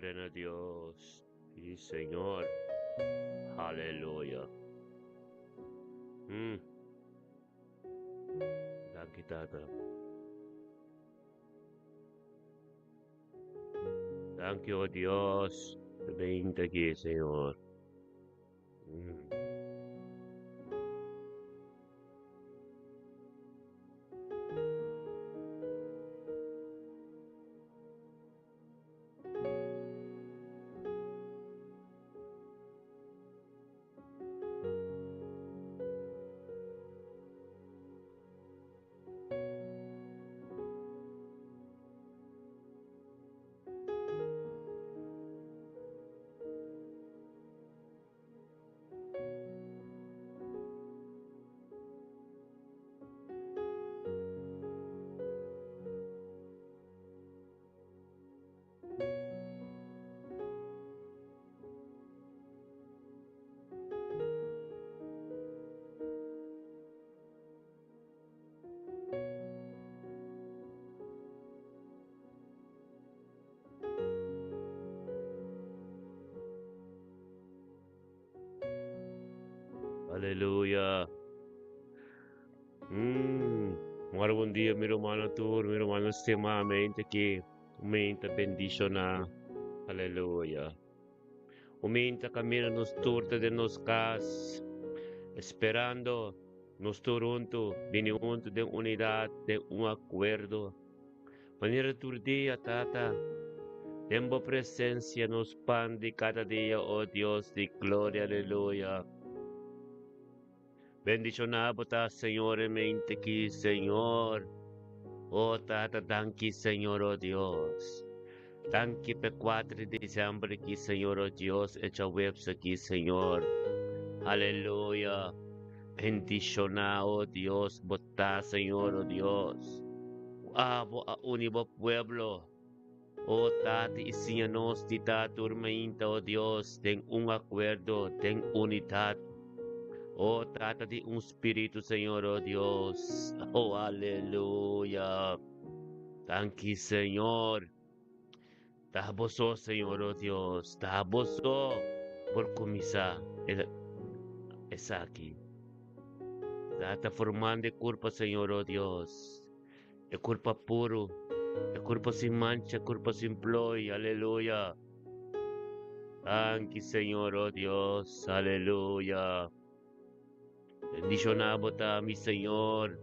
Gloria na Dios. Sí, Señor. Aleluya. Danki, Tata. Danki, oh Dios. Beinta aki, Señor. Aleluya. Mora bon dia, mi rumannan tur, mi rumannan stimá, mente aki, mente bendishoná. Aleluya. Un mente kaminda nos tur ta den nos kas, esperando nos tur huntu, bini huntu den unidat, den un akuerdo. Manera tur dia, Tata, den bo presensia nos pan di kada dia, o Dios di gloria, aleluya. Bendishoná bo ta, Señor, e mente aki, Señor. O Tata, danki, Señor, o Dios. Danki pa 4 di desèmber aki, Señor, o Dios, e djaweps aki, Señor. Aleluya. Bendishoná, o Dios, bo ta, Señor, o Dios. Abo a uni bo pueblo. O Tata, i siña nos di ta tur mainta, o Dios, den un akuerdo, den unidat. O Tata, di un spiritu, Señor, o Dios. Oh, aleluya. Danki, Señor. Ta bo so, Señor, o Dios. Ta bo so por kuminsá esaki. Tata, formando e kurpa, Señor, o Dios. E kurpa puru, e kurpa sin mancha, e kurpa sin ploi. Aleluya. Danki, Señor, o Dios. Aleluya. Bendishoná bo ta, mi Señor.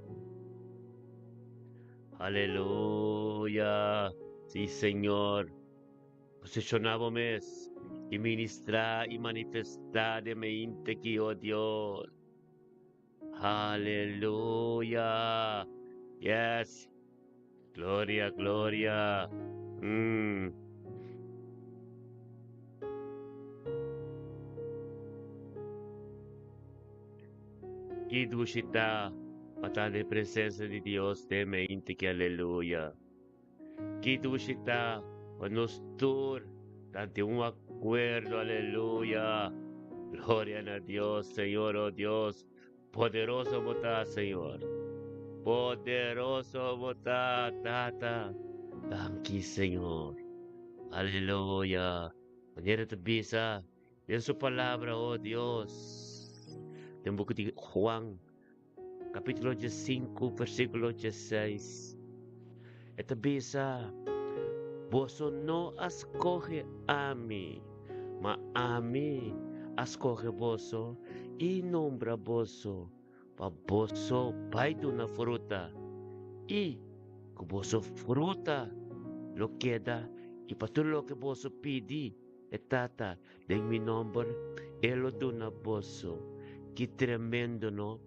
Aleluya. Sí, Señor. Posishoná bo mes i ministrá i manifestá den mente aki, o Dios. Aleluya. Yes. Gloria, gloria. Ki dushi ta pa ta den presensia di Dios den mente aki, aleluya. Ki dushi ta pa nos tur ta den un akuerdo, aleluya. Gloria na Dios, Señor, oh Dios. Poderoso bo ta, Señor. Poderoso bo ta, Tata. Danki, Señor. Aleluya. Manera ta bisa den su palabra, oh Dios. Den buki di Juan, kapítulo 5, versíkulo 6. E ta bisa, Boso no a skohe ami, ma ami a skohe boso i nombra boso pa boso bai duna fruta, i ku boso fruta lo keda, i pa tur loke boso pidi e Tata den mi nòmber, e lo duna boso. Ki tremendo, no?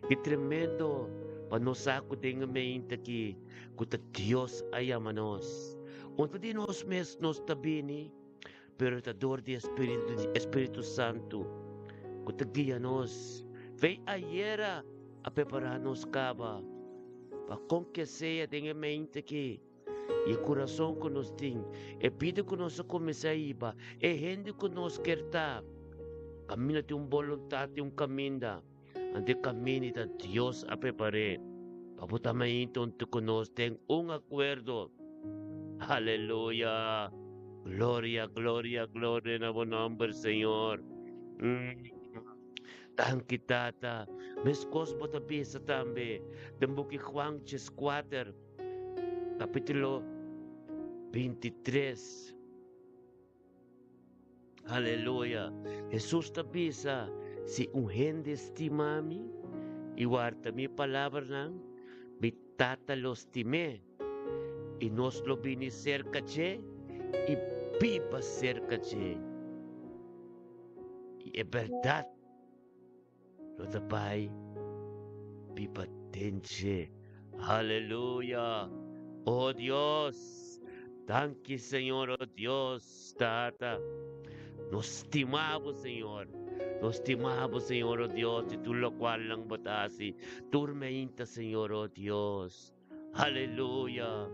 Ki tremendo pa nos sa ku den e mente aki ku ta Dios a yama nos. Un ta di nos mes nos ta bini, pero ta dor di e Spiritu, di e Spiritu Santu ku ta guia nos. Fei ayera a prepará nos kaba pa kon ke sea den e mente aki i e kurason ku nos tin, e bida ku nos a kuminsá hiba, e hende ku nos kier ta. Kaminda tin un boluntat, tin un kaminda. Anto e kaminda ta Dios a prepar'é pa bo ta mainta huntu ku nos den un akuerdo. Aleluya! Gloria, gloria, gloria na bo nomber, Señor. Danki, Tata. Meskos bo ta bisa tambe den buki Juan 14, kapítulo 23. Aleluya. Hesus ta bisa, Si un hende stima mi i warda mi palabranan, mi Tata lo stim'é, i nos lo bini serka dje i biba serka dje. I e bèrdat lo ta bai biba den dje. Aleluya! O Dios! Danki, Señor, o Dios, Tata. Nos stima bo, Señor. Nos stima bo, Señor, o Dios, di tur lokualnan bo ta hasi. Tur meinta, Señor, o Dios. Aleluya!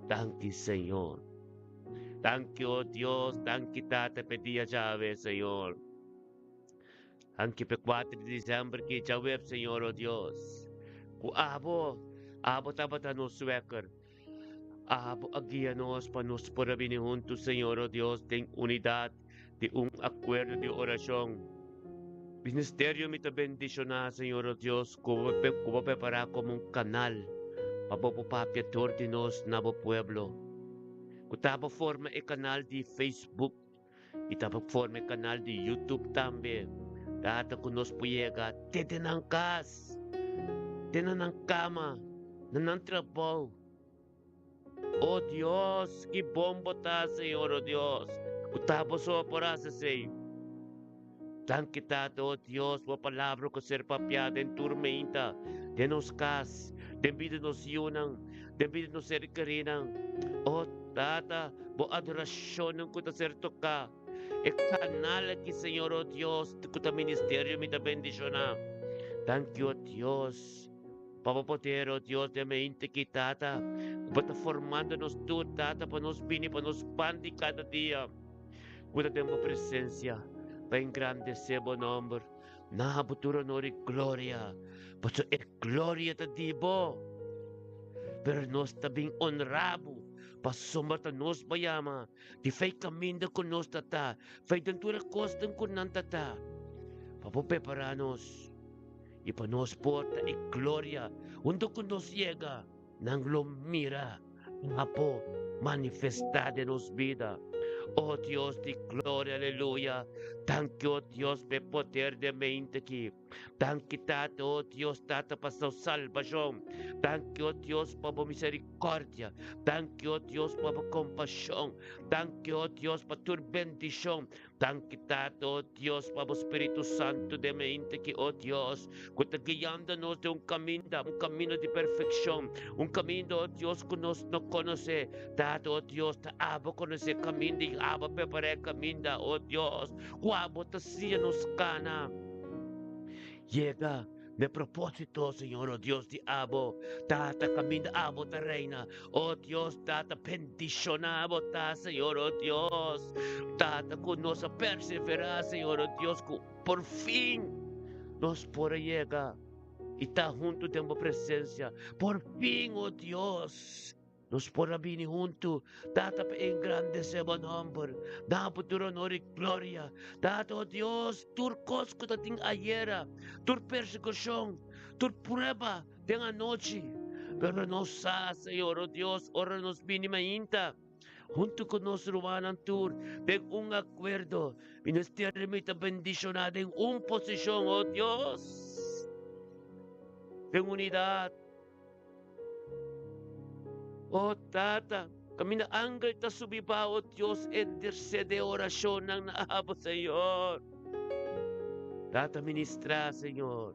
Danki, Señor. Danki, o Dios. Danki, Tata, p'e dia djawe, Señor. Danki p'e kuater di december ki djaweb, Señor, o Dios. Ku abo, abo tabata nos wekker. Abo a guia nos pa nos por a bini huntu, Señor, o Dios, den unidat di un akuerdo di orashon. Ministerio mi ta bendishoná, Señor, o Dios, ku bo ku bo prepará komo un kanal pa bo por papia dor di nos na bo pueblo. Ku ta bo forma e kanal di Facebook i ta bo forma e kanal di YouTube tambe. Tata ku nos por yega te den nan kas, te na nan kama, na nan trabou. O Dios, ki bon bo ta, Señor, o Dios, ku ta bo so por hasi esei. Danki, Tata, o Dios, bo palabra ku ser papiá den tur meinta, den nos kas, den bida nos yunan, den bida nos ser kerinan. O Tata, bo adorashonnan ku ta ser toká, e kanal aki, Señor, o Dios, ku ta ministerio mi ta bendishoná. Danki, o Dios. Pa bo poder, o Dios den mente ki, Tata, ku bo ta formando nos tur, Tata, pa nos bini pa nos pan di kada dia, ku ta den bo presensia, pa engrandesé bo nòmber. Na bo tur honor i gloria, pasobra e gloria ta di bo. Pero nos ta bin honra bo, pasobra ta nos bo yama, di fei kaminda ku nos ta ta, fei den tur e kosnan ku nan ta ta, pa bo prepará nos. I pa nos por ta e gloria huntu ku nos yega, nan lo mira Apo manifestá den nos bida. O Dios di gloria, aleluya. Danki, o Dios, pa e poder den mente aki. Danki, Tata, o Dios, Tata, pa su salbashon. Danki, o Dios, pa bo misericordia. Danki, o Dios, pa bo kompashon. Danki, o Dios, pa tur bendishon. Danki Tata, o Dios, pa bo Spiritu Santu den mente ki, o Dios, ku ta guiando nos den un kaminda, un kamino di perfekshon, un kaminda, o Dios, ku nos no konosé. Tata, o Dios, ta abo konosé e kaminda i abo a prepará e kaminda, o Dios, ku abo ta siña nos kana. Yega Na e propósito, Señor, o Dios di abo, Tata, caminda abo ta reina. O Dios, Tata, bendiciona abo ta, Señor, o Dios. Tata, cu nos a persevera, Señor, o Dios, cu por fin nos por a yega y ta hunto den bo presencia. Por fin, o Dios. Nos por a bini huntu, Tata, pa engrandesé bo nòmber, da bo tur onor i gloria. Tata, o Dios, tur kos ku ta tin ayera, tur persekushon, tur prueba den anochi, pero nos sa, Señor, o Dios, ora nos bini mainta, huntu ku nos rumannan tur, den un akuerdo, ministerio mi ta bendishoná den un posishon, o Dios, den unidat. O Tata, kaminda angel ta subi ba, o Dios, intercede orashonnan na abo, Señor. Tata, ministra, Señor.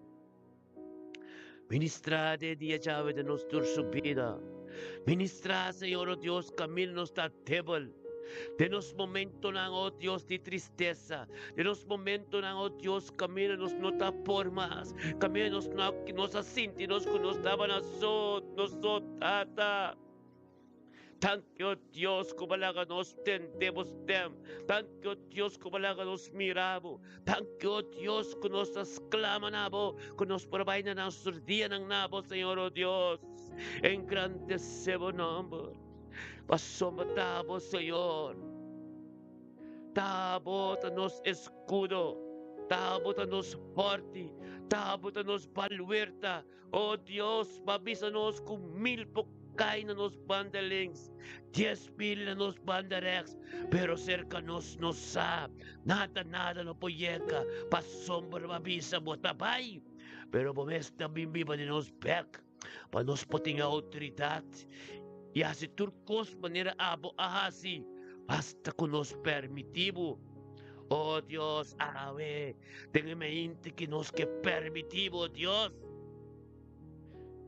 Ministra de dia djawe den nos tur su bida. Ministra, Señor, o Dios, kaminda nos ta debel. Den nos momentonan, oh Dios, di tristesa, den nos momentonan, oh Dios, kaminda nos no ta por mas, kaminda nos no, nos a sinti nos ku nos tabata so, nos so, Tata. Danki, oh Dios, ku bo a laga nos tende bo stem. Danki, oh Dios, ku bo a laga nos mira bo. Danki, oh Dios, ku nos ta sklama na bo, ku nos por bai na nos dianan na bo, Señor, oh Dios. Engrandesé bo nòmber. Pasobra ta bo, Señor. Ta bo ta nos eskudo, ta bo ta nos fòrti, ta bo ta nos baluerta. O Dios, bo a bisa nos ku mil por kai na nos banda links, 10,000 na nos banda rèks, pero serka nos no sa, nada nada no por yega, pasobra bo a bisa bo ta bai, pero bo mes ta bin biba den nos bèk, pa nos por tin e outoridat i hasi tur kos manera abo a hasi, basta ku nos pèrmití bo. O Dios, awe den e mente ku nos ke pèrmití bo, Dios,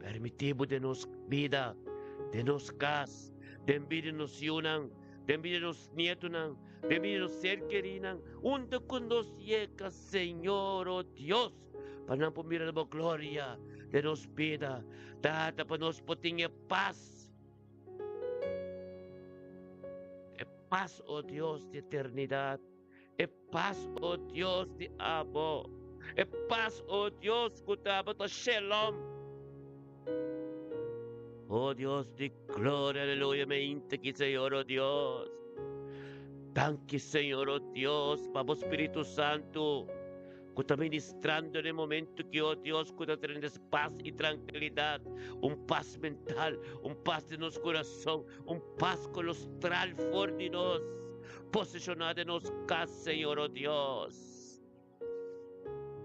pèrmití bo den nos bida, den nos kas, den bida di nos yunan, den bida di nos nietunan, den bida di nos ser kerínan, unda ku nos yega, Señor, o Dios, pa nan por mira bo gloria den nos bida. Tata, pa nos por tin e pas. E pas, o Dios di eternidat. E pas, o Dios di abo. E pas, o Dios, ku tabata Shelom. O Dios di gloria, aleluya, me inta ki, Señor, o Dios. Danki, Señor, o Dios, pa bo Spiritu Santu, ku ta ministrando den e momento ki, o Dios, ku ta trende pas i trankilidat, un pas mental, un pas den nos kurason, un pas kolostral for di nos, poseshoná den nos kas, Señor, o Dios.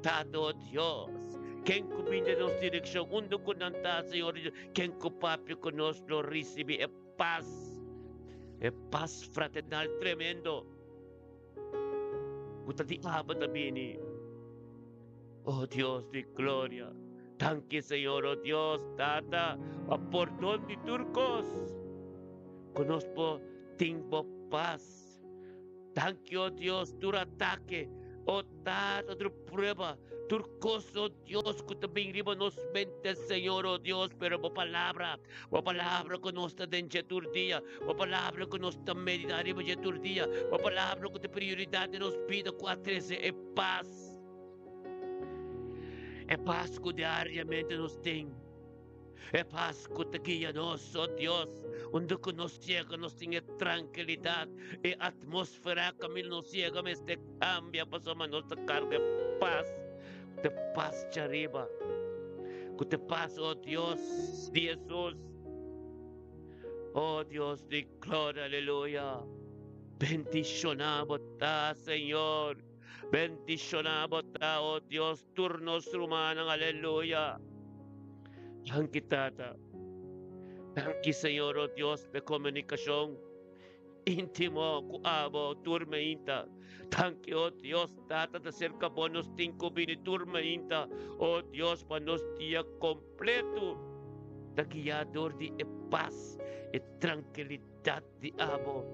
Tata, o Dios, ken ku bin den nos direkshon, unda ku nan ta, Señor, ken ku papia ku nos lo risibí e pas, e pas fraternal tremendo. Ku ta di aba ta bini. Oh Dios di gloria, danki Señor, oh Dios, Tata, pa pordon di tur kos, ku nos por tin bo pas. Danki, oh Dios, tur atake, oh Tata, tur prueba, tur kos, oh Dios, ku ta bin riba nos mente, Señor, oh Dios, pero bo palabra, Bo palabra ku nos ta den dje tur dia, Bo palabra ku nos ta meditá riba dje tur dia, Bo palabra ku ta prioridat den nos bida ku a trese e pas, e pas ku diariamente nos tin, e pas ku ta guia nos, o Dios, unda ku nos yega nos tin e trankilidat, e atmósfera kaminda nos yega mester kambia pasobra nos ta karga e pas, ku ta pas djariba. Ku te pas, oh Dios di Hesus. Oh Dios di gloria, aleluya. Bendishoná bo ta, Señor. Bendishoná bo ta, oh Dios, tur nos rumannan, aleluya. Danki, Tata. Danki, Señor, oh Dios, p'e komunikashon. Íntimo ku abo tur mainta. Danki, o Dios, Tata ta serka bo nos tin ku bini tur mainta, o Dios, pa nos dia kompletu ta guiá dor di e pas, e trankilidat di abo.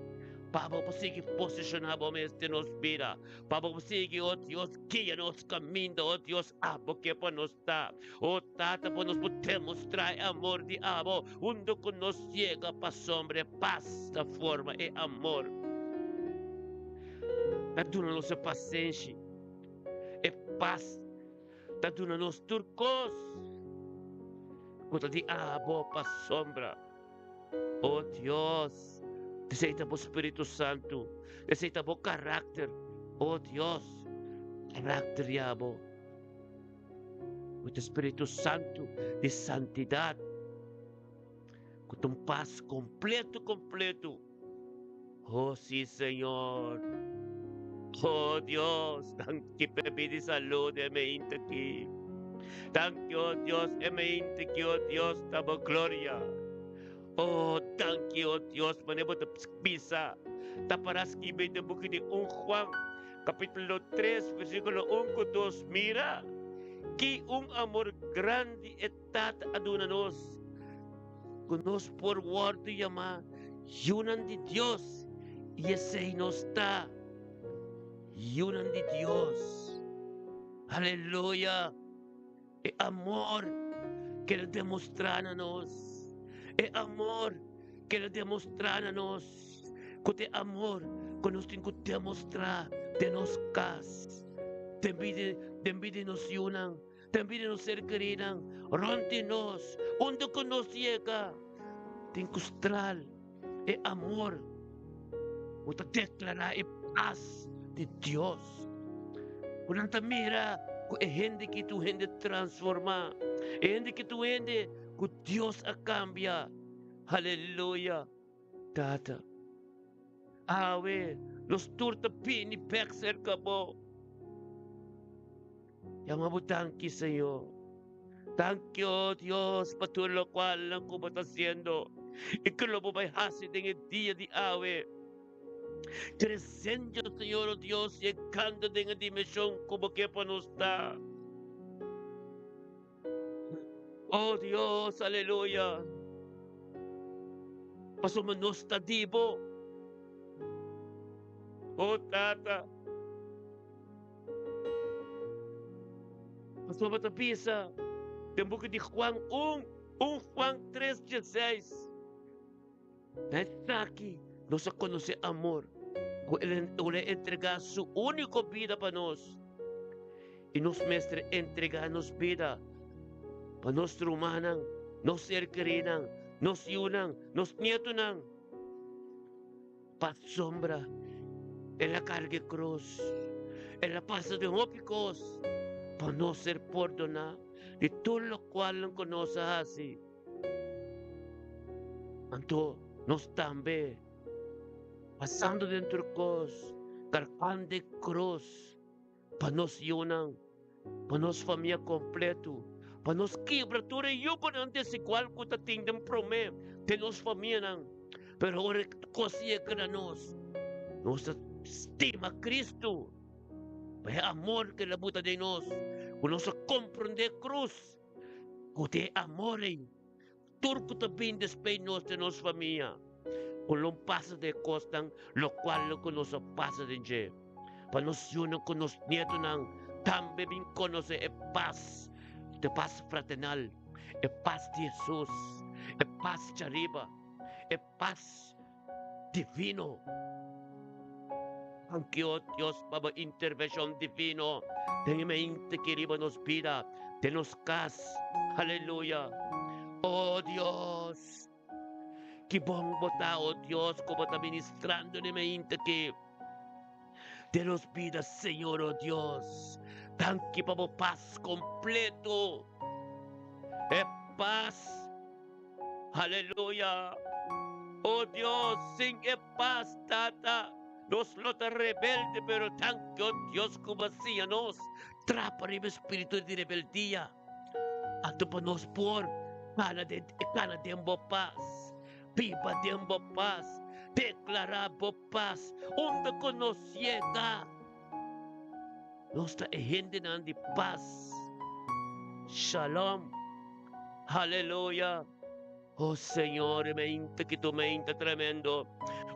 Pa bo por sigui posishoná bo mes den nos bida. Pa bo por sigui, o Dios, guia nos kaminda, o Dios, abo ke pa nos ta. O Tata, pa nos por demostrá e amor di abo huntu ku nos yega pasobra e pas ta forma e amor. Ta duna nos e pasenshi. E pas ta duna nos tur kos ku ta di abo pasobra. O Dios, esei ta bo Spiritu Santu, esei ta bo karakter. O Dios, karakter di abo. Ku ta Spiritu Santu di santidat, ku ta un pas kompletu, kompletu. Oh, sí, Señor. Oh, Dios, danki pa e bida i salud e mente aki. Danki, oh Dios, e mente ki, oh Dios, ta bo gloria. Oh, danki, oh Dios, manera bo ta bisa, ta para skibi den buki di 1 Juan, capítulo 3, versículo 1 ku 2, Mira, ki un amor grandi e Tata a duna nos, ku nos por wòrdu yamá yunan di Dios, i esei nos ta, yunan di Dios. Aleluya! E amor ku el a demostrá na nos, e amor ku el a demostrá na nos, ku ta e amor ku nos tin ku demostrá den nos kas, den bida, den bida di nos yunan. Den bida nos ser kerinan rònt di nos, unda ku nos yega, tin ku stral e amor ku ta deklará e pas di Dios. Ku nan ta mira ku e hende ki ta un hende transformá, e hende ki ta un hende ku Dios a kambia. Aleluya! Tata, awe nos tur ta bini bek serka bo. Yama bo danki, Señor. Danki, oh Dios, pa tur lokualnan ku bo ta hasiendo i ku lo bo bai hasi den e dia di awe. Kresiendo, Señor, oh Dios, yegando den e dimenshon ku bo ke pa nos ta. Oh Dios, aleluya. Pasobra nos ta di bo. Oh Tata. Pasobra ta bisa den buki di Juan 1, 1 Juan 3, 16. Na esaki nos a konosé amor, ku El a entregá Su úniko bida pa nos, i nos mester entregá nos bida pa nos rumannan, nos ser kerínan, nos yunan, nos nietunan. Pasobra El a karga e krus, El a pasa den hopi kos pa nos ser pordoná di tur lokual ku nos a hasi. Anto nos tambe, pasando den tur kos, kargando e krus pa nos yunan, pa nos famia kompleto, pa nos kibra tur e yugonan desigual ku ta tin den promé den nos famianan. Pero ora e kos yega na nos, nos ta stima Kristu pa e amor ku el a buta den nos, ku nos a komprondé e krus. Ku te amor ei, tur ku ta bin despei nos den nos famia, ku lo pasa den e kosnan lokual lo ku nos a pasa den dje. Pa nos yunan ku nos nietonan tambe bin konosé e pas, e pas fraternal, e pas di Hesus, e pas djariba, e pas divino. Danki, oh Dios, pa bo intervenshon divino den e mente ki riba nos bida, den nos kas. Aleluya! Oh Dios, ki bon bo ta, oh Dios, ku bo ta ministrando den e mente aki den nos bida, Señor, oh Dios. Danki pa bo pas kompleto, e pas. Aleluya! Oh Dios, sin e pas, Tata, nos lo ta rebelde, pero danki, oh Dios, ku bo a siña nos trapa riba e spiritu di rebeldia, anto pa nos por kana den kana den bo pas, biba den bo pas, deklará bo pas unda ku nos yega. Nos ta e hendenan di pas. Shalom. Aleluya. Oh Señor, e mente ki tu mente tremendo.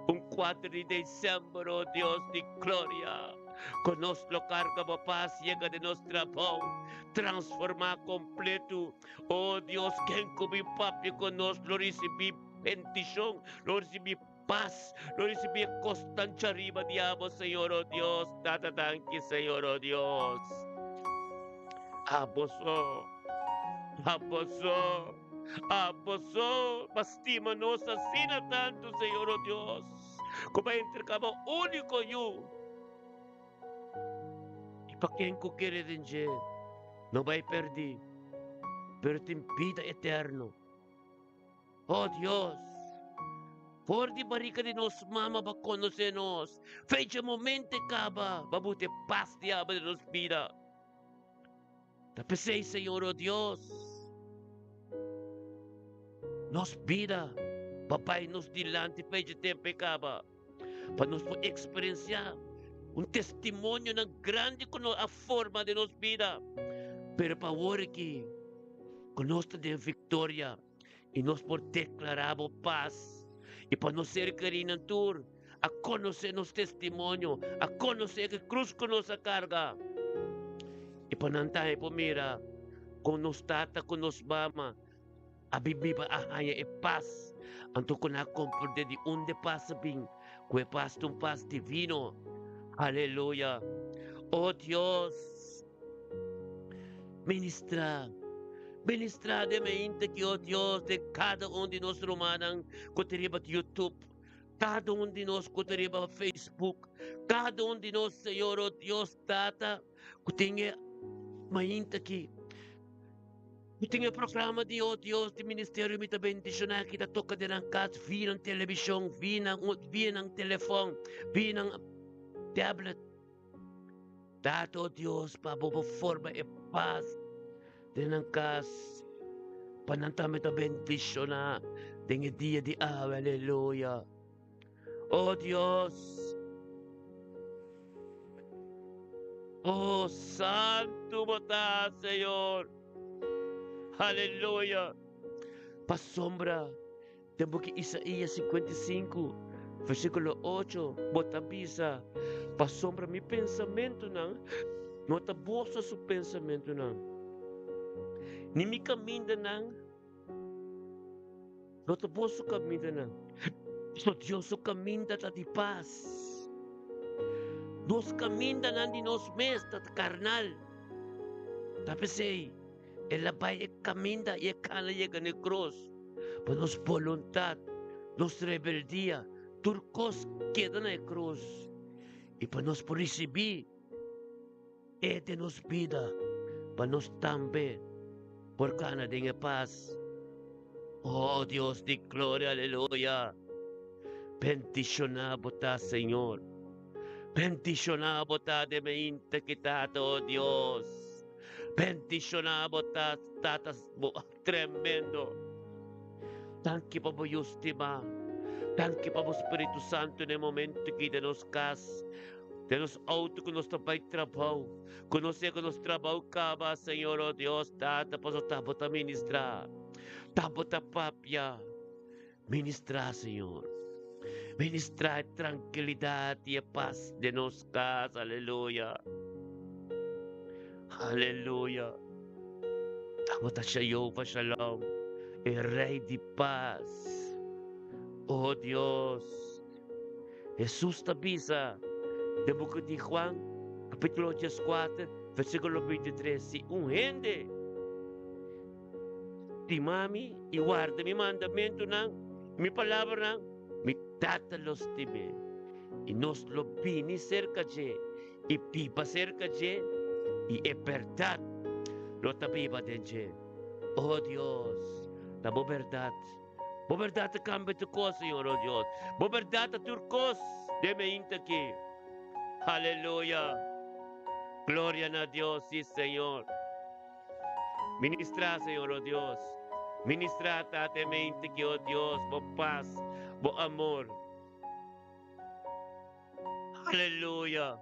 Un 4 di december, oh Dios di gloria. Ku nos lo karga bo pas yega den nos trabou, transformá kompleto. Oh Dios, ken ku bin papia ku nos lo risibí bendishon, lo risibí Pas lo ricibi e cosnan chariba di abo, Señor, oh Dios. Tata, danki, Señor, oh Dios. Abo so, abo so, abo so, pa stima nos asina tantu, Señor, oh Dios, cu pa entrega bo unico Yu. I pa ken cu kere den dje, no bay perdi, pero tin bida eterno. Oh Dios, for di barika di nos mama bo a konosé nos, fecha momente kaba bo a buta e pas di aba den nos bida. Ta p'esei, Señor, oh Dios, nos bida bo a bai nos dilanti fecha tempu e kaba, pa nos por eksperensiá un testimonionan grandi ku nos a forma den nos bida, pero pa awor aki ku nos ta den viktoria. I nos por deklará bo pas. I pa nos ser kerínan tur a konosé nos testimonio, a konosé e krus ku nos a karga. I pa nan tambe por mira kon nos tata ku nos mama a bin biba a haña e pas. Anto ku nan a komprendé di unda e pas a bin, ku e pas ta un pas divino. Aleluya! O Dios! Ministrá, ministrá den mainta ki, oh Dios, den kada un di nos rumannan ku ta riba YouTube. Kada un di nos ku ta riba Facebook, kada un di nos, Señor, o Dios Tata, ku tin e mainta aki, ku tin e programa di, o Dios, di ministerio Mi Ta Bendishoná ki ta toka den nan kas, via nan televishon, via nan, via nan telefòn, via nan tablet. Tata, o Dios, pa bo por forma e pas den nan kas, pa nan tambe ta bendishoná den e dia di awe. Aleluya. O Dios, o santu bo ta, Señor. Aleluya. Pasobra Den buki Isaías 55, versíkulo 8, bo ta bisa, Pasobra mi pensamentunan no ta boso su pensamentunan, ni mi kamindanan no ta boso kamindanan. Pasobra Dios su kaminda ta di pas. Nos kamindanan di nos mes ta karnal. Ta p'esei. El a bai e kaminda i e kana yega na e kros. Pa nos boluntat, nos rebeldia, tur kos keda na e kros. I pa nos por risibí E den nos bida, pa nos tambe por kana den e pas. O Dios di gloria, aleluya! Bendishoná bo ta, Señor. Bendishoná bo ta den mainta ki Tata, o Dios. Bendishoná bo ta, Tata, bo tremendo. Danki pa bo Yu stimá. Danki pa bo Spiritu Santu na e momento aki den nos kas, den nos outo ku nos ta bai trabou. Ku nos yega nos trabou kaba, Señor, o Dios, Tata, pasobra ta bo ta ministrá, ta bo ta papia. Ministrá, Señor. Ministrá e trankilidat i e pas den nos kas. Aleluya. Aleluya. Tabata Jehová Shalom, e Rei di pas. O Dios. Hesus ta bisa den buki di Juan, kapítulo 14, versíkulo 23, si un hende Stima mi i warda mi mandamentunan i mi palabranan, mi Tata lo stim'é, i nos lo bini serka dje i biba serka dje, i e bèrdat lo ta biba den dje. O Dios, ta bo bèrdat. Bo bèrdat ta kambia tur kos, Señor, o Dios. Bo bèrdat ta tur kos den mi ainda aki. Aleluya! Gloria na Dios, sí, Señor. Ministrá, Señor, o Dios. Ministrá, Tata, e mente ki, o Dios, bo pas, bo amor. Aleluya.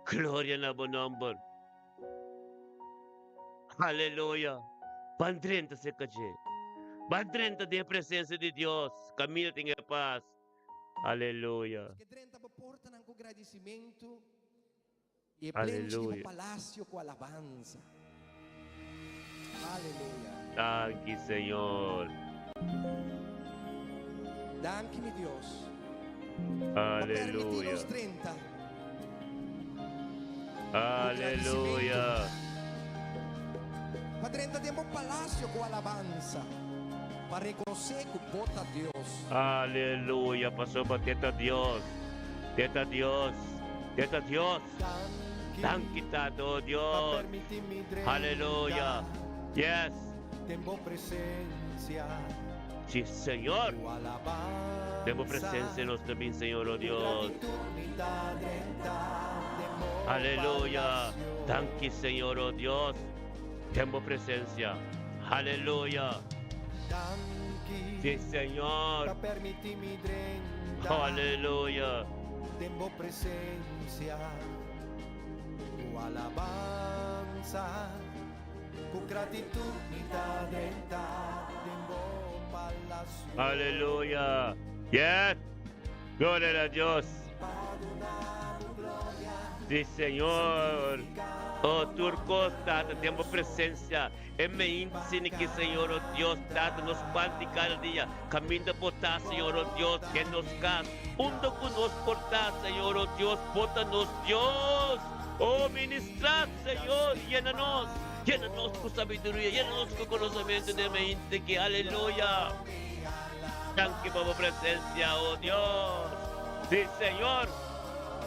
Gloria na bo nomber. Aleluya. Ban drenta cerca dje. Ban drenta den e presencia di Dios. Camina tin e pas. Aleluya. Nos ke drenta bo portanan ku gradisimentu I e plenchi di bo palasio ku alabansa. Aleluya. Danki, Señor. Danki, mi Dios. Pa permití nos drenta ku gradisimentu. Pa drenta den bo palasio ku alabansa. Pa rekonosé ku bo ta Dios. Aleluya. Pasobra te ta Dios. Te ta Dios. Te ta Dios. Danki Tata, oh Dios. Aleluya. Yes. Si Señor. Den bo presencia nos ta bin Señor, oh Dios. Aleluya. Danki Señor, oh Dios. Den bo presencia. Aleluya. Si Señor. Aleluya. Den bo presencia ku alabansa, ku gratitud mi ta drenta den bo palacio. Aleluya! Yes! Gloria na Dios! Pa duna bo gloria. Si Señor! Oh, tur cos, Tata, den bo presencia. E meinti sini ki Señor o Dios Tata nos pan di kada dia. Kaminda bo ta Señor o Dios den nos kas. Unda ku nos por ta Señor o Dios bo ta nos Dios. O ministra Señor yena nos. Yena nos ku sabiduria yena nos ku konosementu den meinti ki. Aleluya. Danki pa bo presencia, oh Dios. Sí, Señor.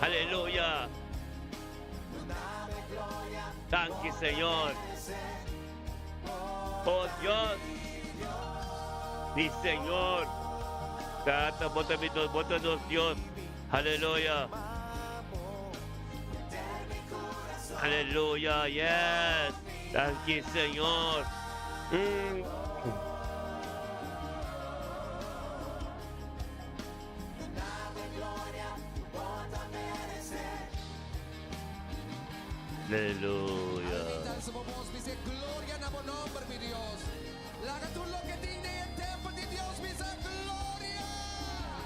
Aleluya. Danki, Señor. Oh Dios. Sí, Señor. Tata, bo ta mi Dios, bo ta nos Dios. Aleluya. Aleluya, yes. Danki, Señor. Aleluya.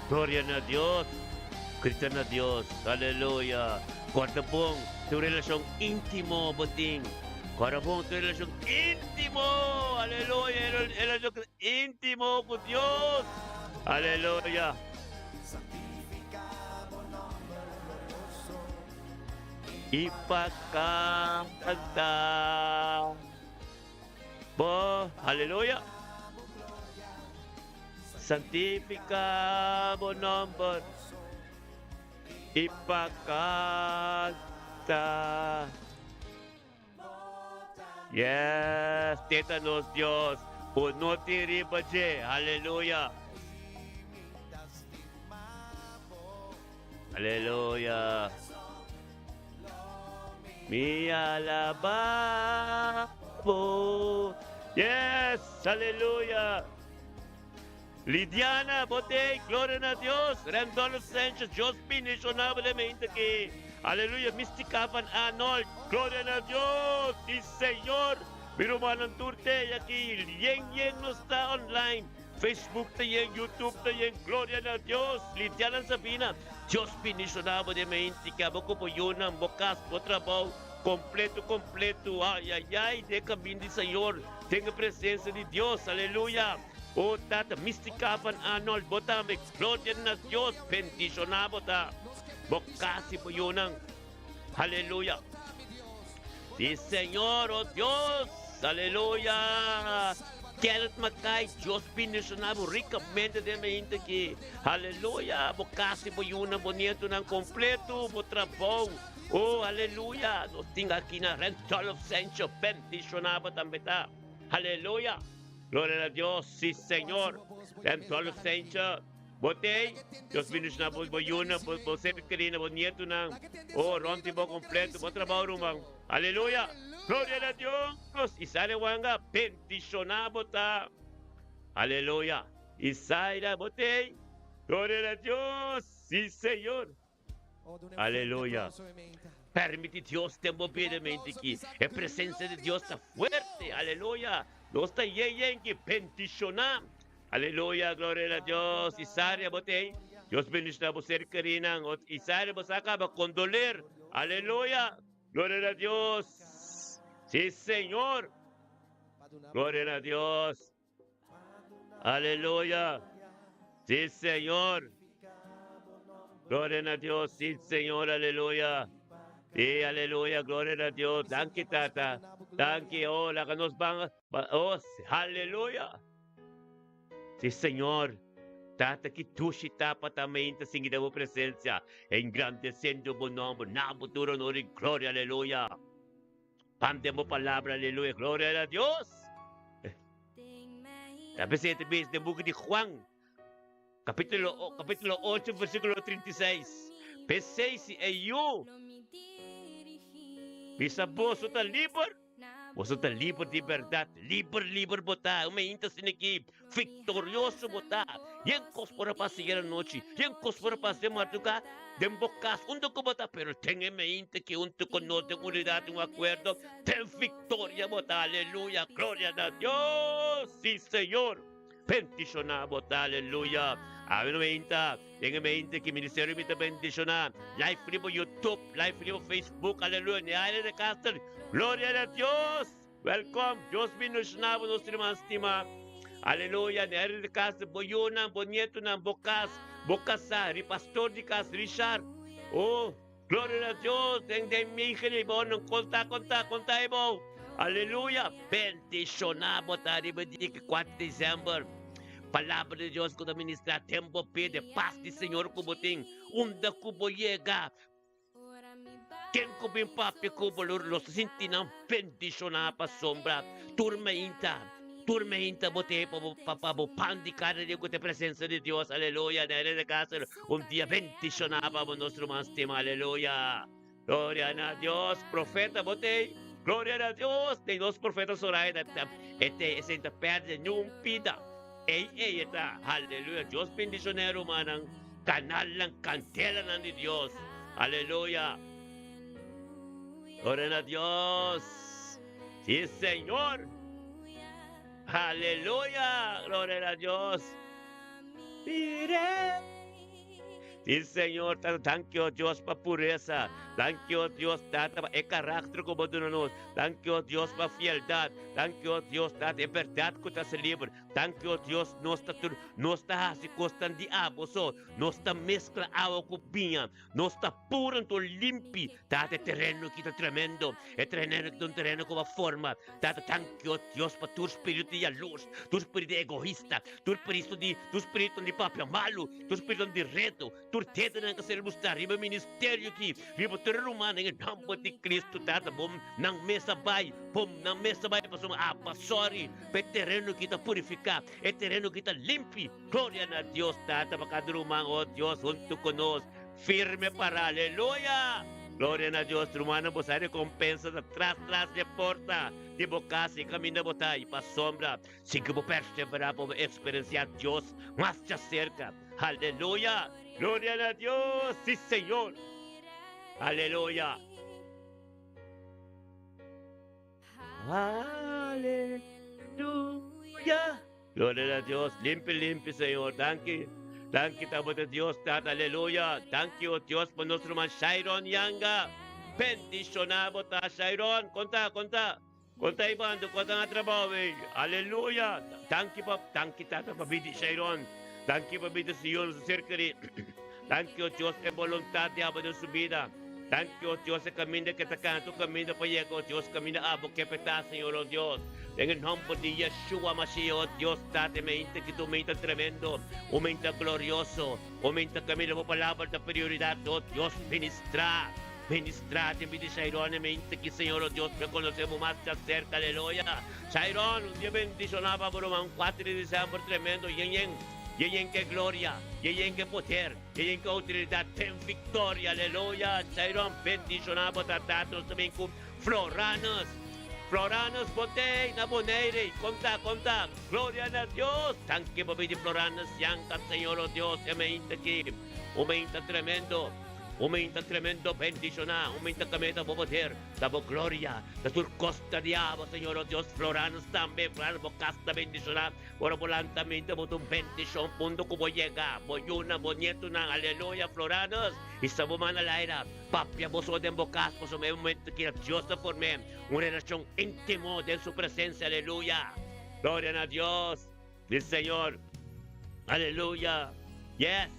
Gloria na Dios. Grita na Dios. Aleluya. Guarda bon tu relacion íntimo bo tin. Guarda bon tu relacion íntimo. Aleluya. Relacion íntimo cu Dios. Aleluya. Y pa canta. Bo, aleluya. Santifica bo nomber y pa canta. Yes, teta nos Dios, bo no tin riba dje. Aleluya. Aleluya. Mi alaba bo. Yes, aleluya. Lidiana, botei, gloria na Dios. Randolph Sanchez, Dios bendicionablemente aquí. Aleluya, Mystica van Arnold, gloria na Dios. Sí, Señor. Mi rumannan tur t'ey aki. Yen yen nos ta online. Facebook ta yen, YouTube ta yen, gloria na Dios. Lidiana Sabina, Dios bendiciona bo den mente, ke abo ku bo yunan, bo kas, bo trabou, completo, completo. Ay, ay, ay, den camin di Señor, den e presencia di Dios. Aleluya. Oh Tata, Mystica van Arnold, bo tambe, gloria na Dios, bendiciona bo ta, bo kas y bo yunan. Aleluya. Sí, Señor, oh Dios. Aleluya. Kenneth Mackay, Dios bendiciona bo ricamente den mente aki. Aleluya. Bo casa, bo yunan, bo nietonan completo, bo trabou. Oh, aleluya. Nos tin aki na Randolph Sancho, bendiciona bo tambe ta. Aleluya. Gloria a Dios. Sí, Señor. Randolph Sancho. Bo t'ei, Dios bendiciona bo, bo yunan, bo, bo ser querida, bo nietonan. Oh, rond di bo completo, bo trabao ruman. Aleluya! Gloria na Dios! Isaira Wanga, bendiciona bo ta. Aleluya! Isaira, bo t'ei. Gloria na Dios! Si, Señor. Aleluya! Permiti Dios den bo bida mente aki. E presencia di Dios ta fuerte. Aleluya! Nos ta yen yen ki bendiciona. Aleluya! Gloria na Dios! Isaria bo t'ey. Dios bendiciona bo ser kerinan. Isaria bo sa caba condoler. Aleluya! Gloria na Dios! Si Señor! Gloria na Dios! Aleluya! Sí, Señor. Gloria na Dios. Sí, Señor. Aleluya. Sí, aleluya. Gloria na Dios. Danki, Tata. Danki. Oh, laga nos ban. Oh, aleluya. Sí, Señor. Tata, ki dushi ta pa ta meinta singi den bo presencia, engrandeciendo bo nomber, na bo tur honor y gloria, aleluya. Pan den bo palabra, aleluya, gloria na Dios. Ta presente bis den buki di Juan, capítulo, capítulo 8, versículo 36. P'esei si e yu bisa boso ta liber, boso ta liber di berdad. Liber, liber bo ta. Un meinta asina aki, Victorioso bo ta. Yen kos por a pasa ayer anochi, yen kos por a pasa den marduga, den bo kas, unda ku bo ta, pero den e meinte ki huntu ku nos den unidad, den un akuerdo, den victoria bo ta. Aleluya, gloria na Dios! Si, Señor. Bendishoná bo ta, aleluya. Awe no meinta, den e meinte ki ministerio mi ta bendishoná. Live riba YouTube, live riba Facebook, aleluya, ni aire de Caster. Gloria na Dios! Welkom, Dios bendiciona bo nos ruman stima. Aleluya, na ere di kas, bo yunan, bo nietonan, bo kas, bo kasá, ri pastor di kas, Richard. Oh, gloria na Dios, den den migri, bo nan konta, konta, konta e bo. Aleluya, bendiciona bo ta riba dia ki kuater december. Palabra di Dios ku ta ministrá den bo bida, e pas di Señor ku bo tin, unda ku bo yega, ken ku bin papia ku bo lo lo sinti nan bendishoná pasobra tur meinta, tur meinta bo ta pa bo pa bo pan di kada dia ku ta e presensia di Dios, aleluya, na e casa un dia bendishoná pa bo nos ruman stima, aleluya. Gloria na Dios, profeta bo t'ei, gloria na Dios, den nos profeta Soraya ta e t'ei esei ta perde niun pida, ei ei e ta, aleluya, Dios bendiciona e rumannan, canalnan, candelanan di Dios, aleluya, gloria na Dios, si Señor, aleluya, gloria na Dios, mire. Sí, Señor, Tata, danki, oh Dios, pa puresa. Danki, oh Dios, Tata, pa e karakter ku bo duna nos. Danki, oh Dios, pa fieldat. Danki, oh Dios, Tata, e bèrdat ku ta hasi liber. Danki, oh Dios, nos ta tur, nos ta hasi kosnan di abo so. Nos ta meskla awa ku biña. Nos ta puru anto limpi. Tata, e tereno aki ta tremendo. E tereno aki ta un tereno ku bo a forma. Tata, danki, oh Dios, pa tur spiritu di yalurs, tur spiritu egoista, tur spiritu di, tur spiritu di papia malu, tur spiritu di reto, tur dedonan ka ser mustra riba e ministerio aki, riba tur e rumannan, den e nomber di Cristo, Tata, bo nan mes a bai, bo nan mes a bai, pasobra Abba, sorry, pa e tereno aki ta purifiká, e tereno aki ta limpi. Gloria na Dios, Tata, pa kada ruman, oh Dios, huntu ku nos, firme pará, aleluya! Gloria na Dios, rumannan, bo sa rekompensa ta tras tras di e porta di bo kas i kaminda bo ta, i pasobra si ku bo perseverá pa bo eksperensiá Dios mas djaserka. Aleluya! Gloria na Dios! Sí, Señor! Aleluya! Aleluya! Gloria na Dios! Limpi, limpi, Señor. Danki. Danki tabata Dios, Tata. Aleluya! Danki, o Dios, pa nos ruman Shairon Yanga. Bendishoná bo ta, Shairon. Konta, konta. Konta ei banda, konta na trabou ei. Aleluya! Danki pa, danki, Tata, pa bida di Shairon. Danki pa bida di Señor, nos ser kerí. Danki, o Dios, e boluntat di abo den su bida. Danki, o Dios, e kaminda ke ta kana tur kaminda pa yega, o Dios, kaminda abo ke petá, Señor, o Dios. Den e nomber di Yeshua Mashiach, o Dios, Tata, e meinta ki ta un meinta tremendo, un meinta glorioso, un meinta kaminda bo palabra ta prioridat, o Dios, ministrá, ministrá den bida di Shairon e meinta ki, Señor, o Dios, rekonosé bo mas djaserka, aleluya. Shairon, un dia bendishoná pa bo ruman, kuater di december tremendo, yen yen. Yeyen ke gloria, yeyen ke poder, yeyen ke outoridat den viktoria, aleluya! Shairon bendishoná bo ta Tata nos ta bin ku Floranus, Floranus bo tei na Bonaire, konta, konta, gloria na Dios! Danki pa bini Floranus Yanka, Señor o Dios, e meinta aki, un meinta tremendo, un meinta tremendo bendishoná, un meinta kameta bo poder. Ta bo gloria, ta tur kos ta di abo, Señor, o Dios, florá nos tambe, florá bo kas ta bendishoná, ora bo lanta mente bo ta un bendishon, punto ku bo yega, bo yunan, bo nietunan, aleluya, florá nos, hisa bo man alaira, papia bo so den bo kas, pasobra e momento kila Dios ta form'é un relashon íntimo den su presensia, aleluya, gloria na Dios. Mi Señor, aleluya, yes.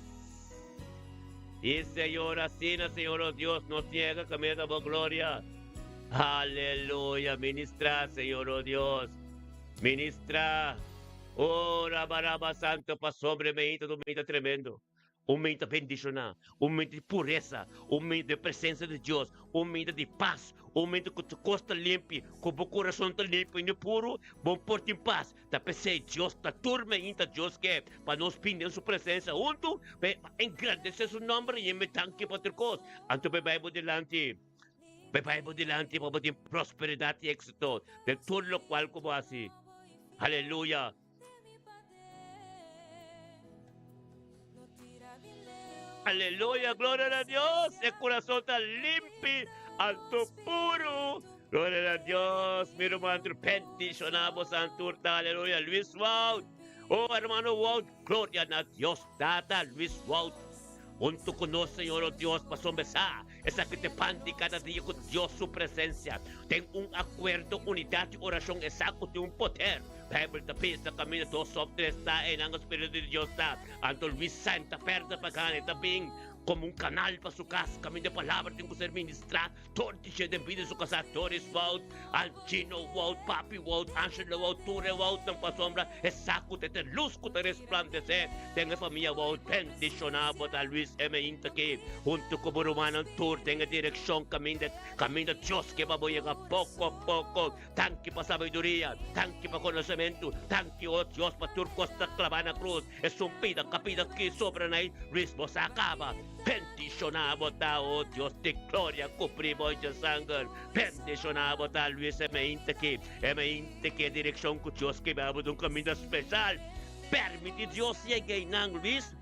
Y Señor, asina, Señor, oh Dios, nos niega camina bo gloria. Aleluya, ministra, Señor, oh Dios. Ministra. Oh, rabaraba santo, pasobra mi ta un mita tremendo. Un mente bendishoná, un mente di puresa, un mente di presensia di Dios, un mente di pas, un mente ku tur kos ta limpi, ku bo kurason ta limpi i puru, bo por tin pas. Ta p'esei Dios ta tur meinta Dios ke pa nos bini den su presensia huntu pa engrandesé su nòmber i e danki pa tur kos. Anto bai bai bo dilanti, bai bai bo dilanti pa bo tin prosperidat i éksito den tur lokual ku bo hasi. Aleluya! Aleluya, gloria na Dios. E corazón ta limpi, alto puro. Gloria na Dios. Mi hermano bendicionamos santurta. Aleluya. Luis Wout. Oh, hermano Wout. Gloria na Dios. Tata Luis Wout. Hunto ku nos, Señor, oh Dios, pasobra sa esaki ta e pan di kada dia ku Dios su presensia. Den un akuerdo, unidat i orashon esa ku tin un poder. Beibel ta bisa, Kaminda dos òf tres ta, einan e Spiritu di Dios ta. Anto Luis Santa pèrdè pa gana, e ta bin. Komo un kanal pa su kas, kaminda e palabra tin ku ser ministrá tur di dje den bida di su kasá, Doris Wout, Algino Wout, Papi Wout, Angelo Wout, tur e Woutnan pasobra e sa ku ta e lus ku ta resplandesé den e famia Wout. Bendishoná bo ta Luis M. Intaki huntu ku bo rumannan tur den e direkshon kaminda kaminda Dios ke pa bo yega poko poko. Danki pa sabiduria, danki pa konosementu, danki, o Dios, pa tur kos ta klabá na krus. Esun pida kapida ki sobra na e Luis bo sa kaba. Bendiciona bo ta o Dios di gloria cubri bo dje sanger. Bendiciona bo ta Luis e meinte ki e meinte ki e direccion cu Dios ke babo ta un caminda special. Permiti Dios yega einan Luis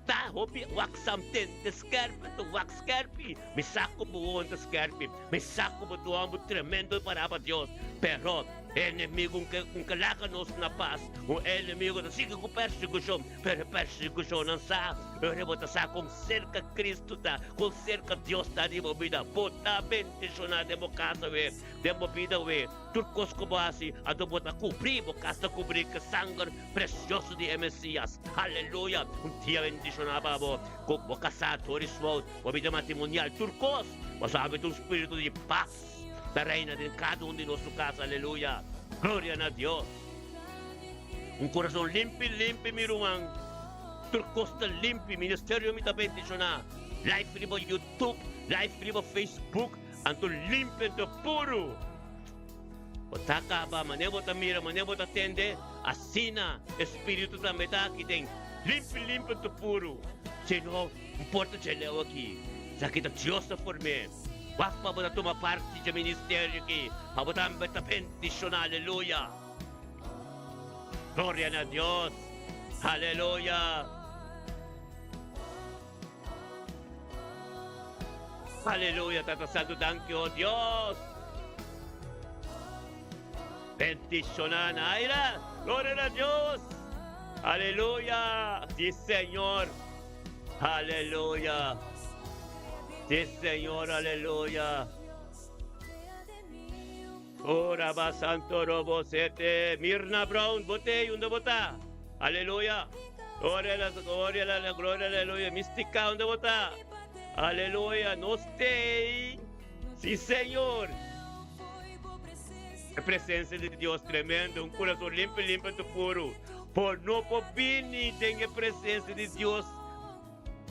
ta hopi wak samtente skerpi ta wak skerpi mi sa cu bo wowo ta skerpi mi sa cu bo ta un homber tremendo para pa Dios pero E enemigu un ke laga nos na pas. Un enemigu ta sigui ku persekushon, pero e persekushonnan sa ora bo ta sa kon serka Kristu ta, kon serka Dios ta di bo bida. Bo ta bendishoná den bo kasa we, den bo bida we. Tur kos ku bo hasi, anto bo ta kubrí, bo kas ta kubrí ku e sanger presioso di e Mesias. Aleluya! Un dia bendishoná pa bo, ku bo kasá, Doris Wout, bo bida matrimonial, tur kos. Bo sabi ta un spiritu di pas. Ta reina den kada un di nos su kas, aleluya, gloria na Dios. Un kurason limpi, limpi mi ruman, tur kos ta limpi, ministerio mi ta bendishoná, live riba YouTube, live riba Facebook, anto limpi anto puru. Bo ta kaba, manera bo ta mira, manera bo ta tende, asina e spiritu tambe ta aki den, limpi, limpi anto puru. Si no, un porta dje leu aki, esaki ta Dios ta form'é. Wak pa bo ta tuma parti dje ministerio aki, pa bo tambe ta bendishoná. Aleluya! Gloria na Dios! Aleluya! Aleluya! Tata Santu, danki, o Dios! Bendishoná, Naira! Gloria na Dios! Aleluya! Sí, Señor! Aleluya! Sí, Señor, aleluya. Ora ba santo robo sete. Mirna Brown, bote, unda bota? Aleluya. Gloria, la, gloria, la, gloria, aleluya. Mística, unda bota? Aleluya. No stay. Sí, Señor. E presencia de Dios tremendo. Un corazón limpio, limpio, tu puro. Por no por bini den e presencia de Dios.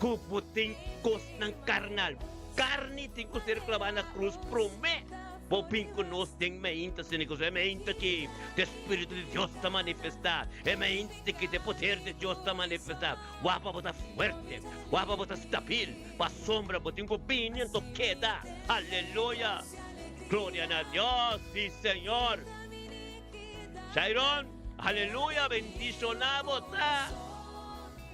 Ku bo tin kosnan karnal. Karni tin ku ser klabá na krus promé bo bin ku nos den meinta. Sino ku e meinta ki te Spiritu di Dios ta manifestá, e meinta ki te poder di Dios ta manifestá. Wak pa bo ta fuerte, wak pa bo ta stabil, pasobra bo tin ku bini anto keda. Aleluya! Gloria na Dios! Sí, Señor! Shairon, aleluya! Bendishoná bo ta!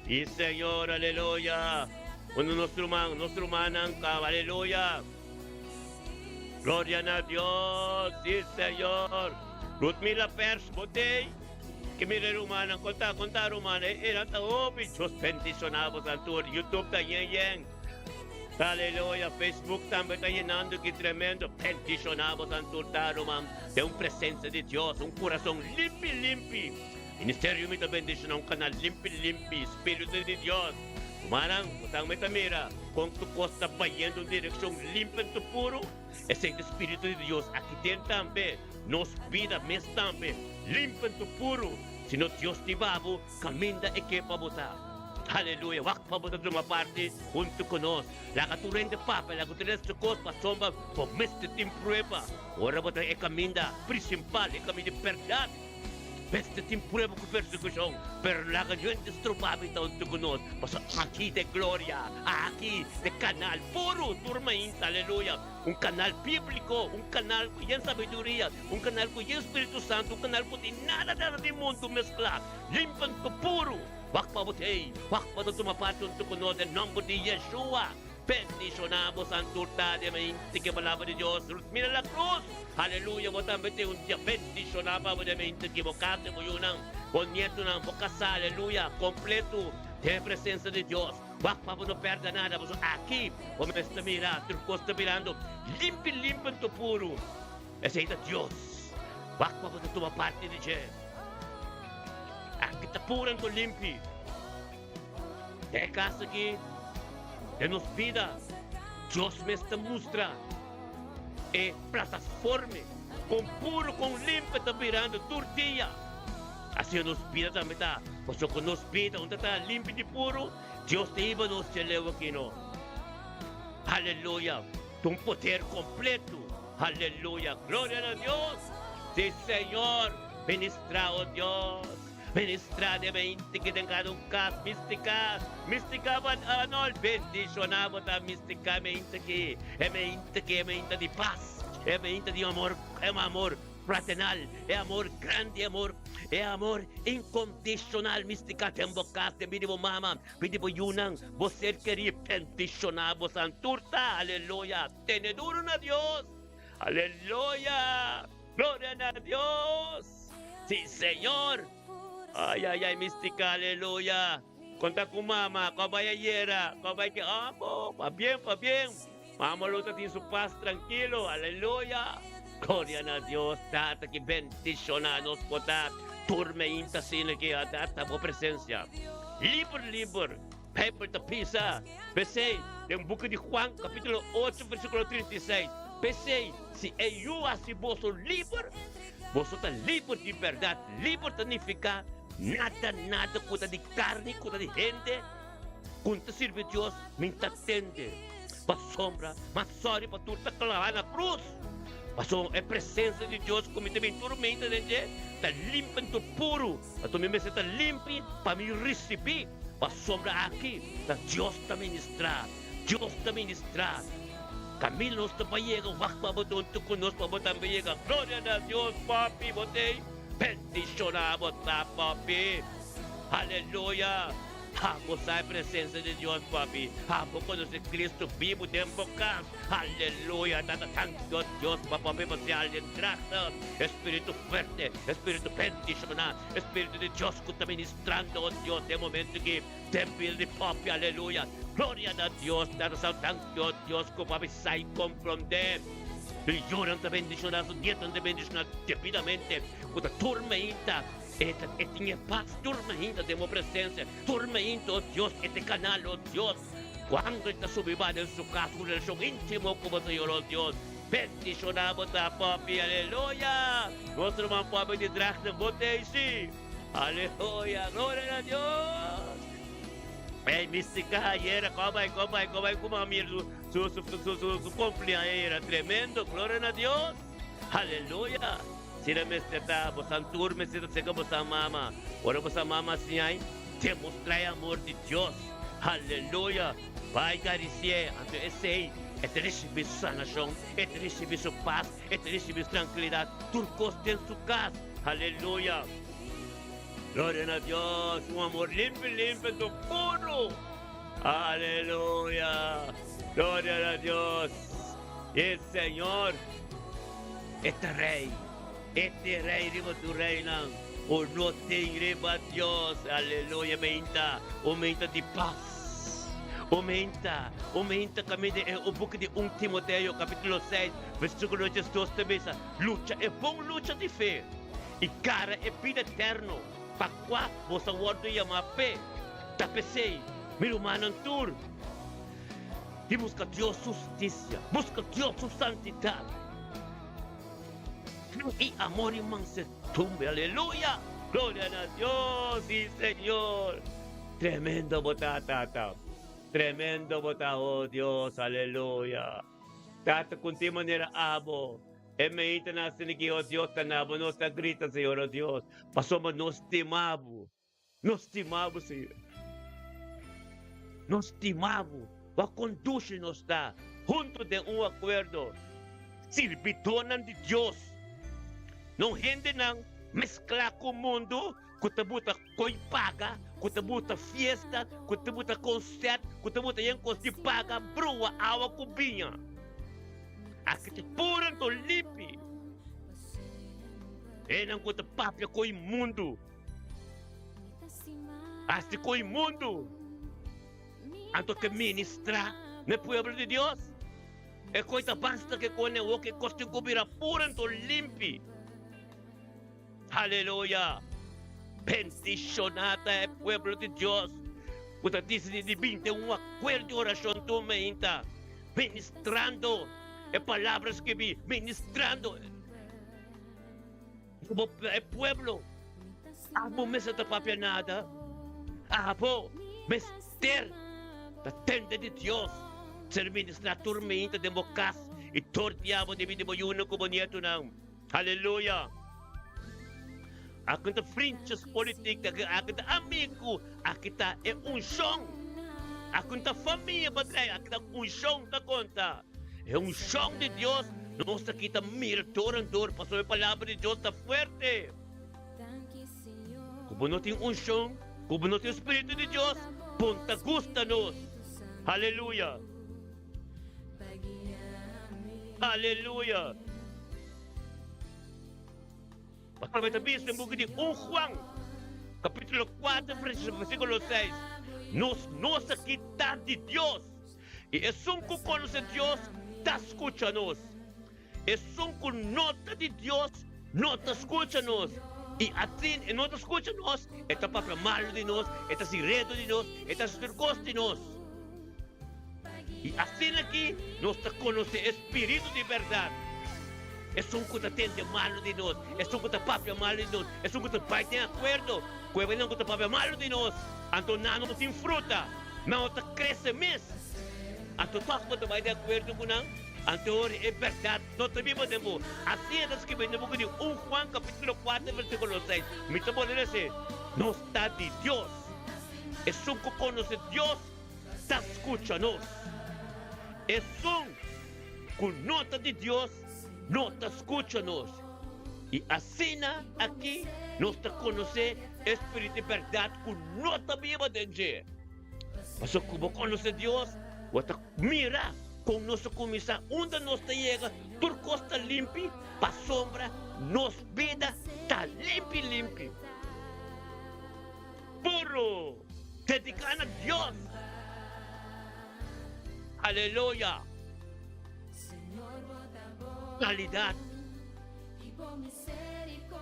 Sí, Señor, aleluya. Uno nos ruman, nos rumannan caba, aleluya. Gloria na Dios, sí, Señor. Ludmila Pers, botey. Que mira rumannan, conta, conta rumannan. E eran ta hopi. Dios bendiciona bo santur. YouTube ta yen yen. Aleluya. Facebook tambe ta yenando ki tremendo. Bendiciona bo santur ta ruman. Den un presencia di Dios, un corazon limpi limpi. Ministerio mi ta bendiciona un canal limpi limpi Spiritu di Dios Rumannan botan mi ta mira con tu cos ta bayendo un direccion limpi en tu puro esey ta Spiritu di Dios aki den tambe nos bida mes tambe limpi en tu puro sino Dios tin babo caminda e ke pa bo ta Aleluya wak pa bo ta tuma parti hunto cu nos laga tur hende papia laga tur hende cos pasobra bo mester tin prueba ora bo ta e caminda principal e caminda di berdad. Mester tin prueba ku persekushon, pero laga niun hende stroba mi ta huntu ku nos, pasobra aki ta e gloria, aki ta e kanal puru tur mainta, aleluya, un kanal bíbliko, un kanal ku yen sabiduria, un kanal ku yen Spiritu Santu, un kanal ku tin nada nada di mundu mesklá, limpi anto puru. Wak pa bo t'ei, wak pa ta tuma parti huntu ku nos den nòmber di Yeshua. Bendishoná bo santurtá den mente ku e Palabra di Dios. Mira la krus! Aleluya! Bo tambe tin un dia bendishoná pa bo den mente ku bo kasa, bo yunan, bo nietunan, bo kasá, aleluya, kompletu den e presensia di Dios. Wak pa bo no pèrdè nada, pasobra aki bo mester mira tur kos ta birando limpi limpi anto puru. Esei ta Dios. Wak pa bo ta tuma parti di dje. Aki ta puru anto limpi. Den e kas aki. Den nos bida, Dios mes ta mustra e plataforme kon puru, kon limpi ta birando tur dia. Asina nos bida tambe ta, pasobra ku nos bida un ta ta limpi di puru, Dios ta hiba nos dje leu aki no. Aleluya! Ta un poder kompleto. Aleluya! Gloria na Dios! Si Señor, ministra, o Dios. Ministra den mente ki den kada un kas, Mística, Mística van Arnold, bendiciona bo ta Mística e mente ki, e mente ki e mente di pas, e mente di amor, e amor fraternal, e amor grandi, e amor, e amor incondicional, Mística den bo kas, den bida di bo mama, bida di bo yunan, bo ser keri, bendiciona bo san tur ta, aleluya, tene duro na Dios, aleluya. Gloria na Dios! Si Señor! Ay ay ay mistica aleluya! Conta cu mama cu a bay ayera cu a bay ke amo pabien pabien mama lo ta tin su paz trankilo aleluya! Gloria na Dios Tata ki bendiciona nos por ta tur meinta asina ki a ta bo presencia liber liber Bijbel ta bisa p'esei den buki di Juan capítulo ocho versículo 36, P'esei, si e Yu hasi boso liber, boso ta liber di bèrdat. Liber ta nifiká nada, nada ku ta di karni, ku ta di hende, ku no ta sirbi Dios, mi ta tende. Pasobra, ma sòri pa tur ta klabá na krus. Pasobra e presensia di Dios ku mi ta bin tur mente den dje ta limpi anto puru. Anto mi mester ta limpi pa mi risibí, pasobra aki ta Dios ta ministrá, Dios ta ministrá. Kaminda nos ta bai yega, wak pa bo ta huntu ku nos pa bo tambe yega. Gloria na Dios, papi, bo t'ei bendishoná bo ta, papi. Aleluya! Abo sa e presensia di Dios, papi. Abo konosé Cristo bibu den bo kas. Aleluya! Tata, danki o Dios pa papi pa sea alguien krachtig, espiritu fuerte, espiritu bendishoná, espiritu di Dios ku ta ministrando o Dios den momento aki den bida di papi. Aleluya! Gloria na Dios! Tata sa danki o Dios ku papi sa i komprondé. Su yunan ta bendishoná, su nietonan ta bendishoná debidamente ku ta tur meinta. E ta e tin e pas tur mainta den bo presencia, tur mainta, oh Dios, e ta e canal, oh Dios, cuando e ta subi ba den su cas un relacion intimo cu bo, Señor, oh Dios. Bendiciona bo ta, Papi, aleluya! Nos ruman Papi di Drachten, bo ta ei si. Aleluya, gloria na Dios! Ey, mistica ayera, cu a bay, cu a bay, cu a bay cu mami su, su, su, su, su, su cumpleaños ayera, tremendo, gloria na Dios! Aleluya! Sina mester ta, bosan tur mester ta seka bosan mama. Ora bosan mama siñai, demostrá e amor di Dios. Aleluya! Bai karisi'é. Anto esei, e ta risibí su sanashon, e ta risibí su pas, e ta risibí su trankilidat, tur kos den su kas. Aleluya! Gloria na Dios! Un amor limpi, limpi, anto puru. Aleluya! Gloria na Dios! E Señor e ta Rey, e ta Rey riba tur reynan. O no tin riba Dios, aleluya, meinta, o meinta di pas. O meinta, o meinta caminda e o buki di 1 Timoteo capítulo 6, versículo 12 ta bisa, Lucha e bon lucha di fe i gara e bida eterno pa cua boso a wordo yama p'e. Ta p'esei, mi rumannan tur, Di buska Dios su hustisia, buska Dios su santidat i amor i mansedumbre. Aleluya! Gloria na Dios! Si, Señor! Tremendo bo ta, Tata. Tremendo bo ta, oh Dios. Aleluya! Tata, ku tin manera abo e meita na asina ki, oh Dios, ta na bo. Nos ta grita, Señor, oh Dios, pasobra nos stima bo. Nos stima bo, Señor. Nos stima bo. Bo a conduci nos ta hunto den un acuerdo. Sirbidornan di Dios, no hendenan mezcla cu mundo cu ta buta coy paga, cu ta buta fiesta, cu ta buta concert, cu ta buta yen cos di paga, brua awa cu biña. Aki ta puro anto limpi. Enan cu ta papia coy mundo. Hasi ku inmundu, anto ke ministrá na e pueblo di Dios. E koi ta basta ke kone awor ke kos tin ku bira puru anto limpi. Aleluya! Bendishoná ta e pueblo di Dios. Ku ta disidí di bin den un akuerdo di orashon tur meinta, ministrando e palabra skibí, ministrando e pueblo. Abo mester ta papia nada. Abo mester ta tende di Dios ser ministrá tur meinta den bo kas i tur dia bo debí di bo yunan ku bo nietonan. Aleluya! Aki ta vriendjes politiek, aki ta amigu, aki ta e unshon. Aki ta famia bedrijf, aki ta unshon ta konta. E unshon di Dios nos ta kita mira dor en dor, pasobra e palabra di Dios ta fuerte. Ku bo no tin unshon, ku bo no tin spiritu di Dios, bon ta gusta nos. Aleluya! Aleluya! Pasobra ta bisa den buki di 1 Juan, kapítulo 4, versíkulo 6, Nos no sa kita di Dios, i esun ku konosé Dios ta skucha nos. Esun ku no ta di Dios no ta skucha nos, i asin e no ta skucha nos, e ta papia malu di nos, e ta hasi redu di nos, e ta hasi tur kos di nos. I asina aki nos ta konosé e spiritu di bèrdat, esun ku ta tende malu di nos, esun ku ta papia malu di nos, esun ku ta bai den akuerdo ku e nan ku ta papia malu di nos. Anto nan no tin fruta, nan no ta krese mes. Anto tòg bo ta bai den akuerdo ku nan? Anto ora e bèrdat no ta biba den bo. Asina ta skibí den buki di 1 Juan kapítulo 4 versíkulo 6. Mi ta bolbe lesa, Nos ta di Dios. Esun ku konosé Dios ta skucha nos. Esun ku no ta di Dios no ta skucha nos. I asina aki nos ta konosé e spiritu di bèrdat ku no ta biba den dje. Pasobra ku bo konosé Dios, bo ta mira kon nos ta kuminsá, unda nos ta yega, tur kos ta limpi pasobra nos bida ta limpi limpi. Puro dediká na Dios. Aleluya. Kalidat.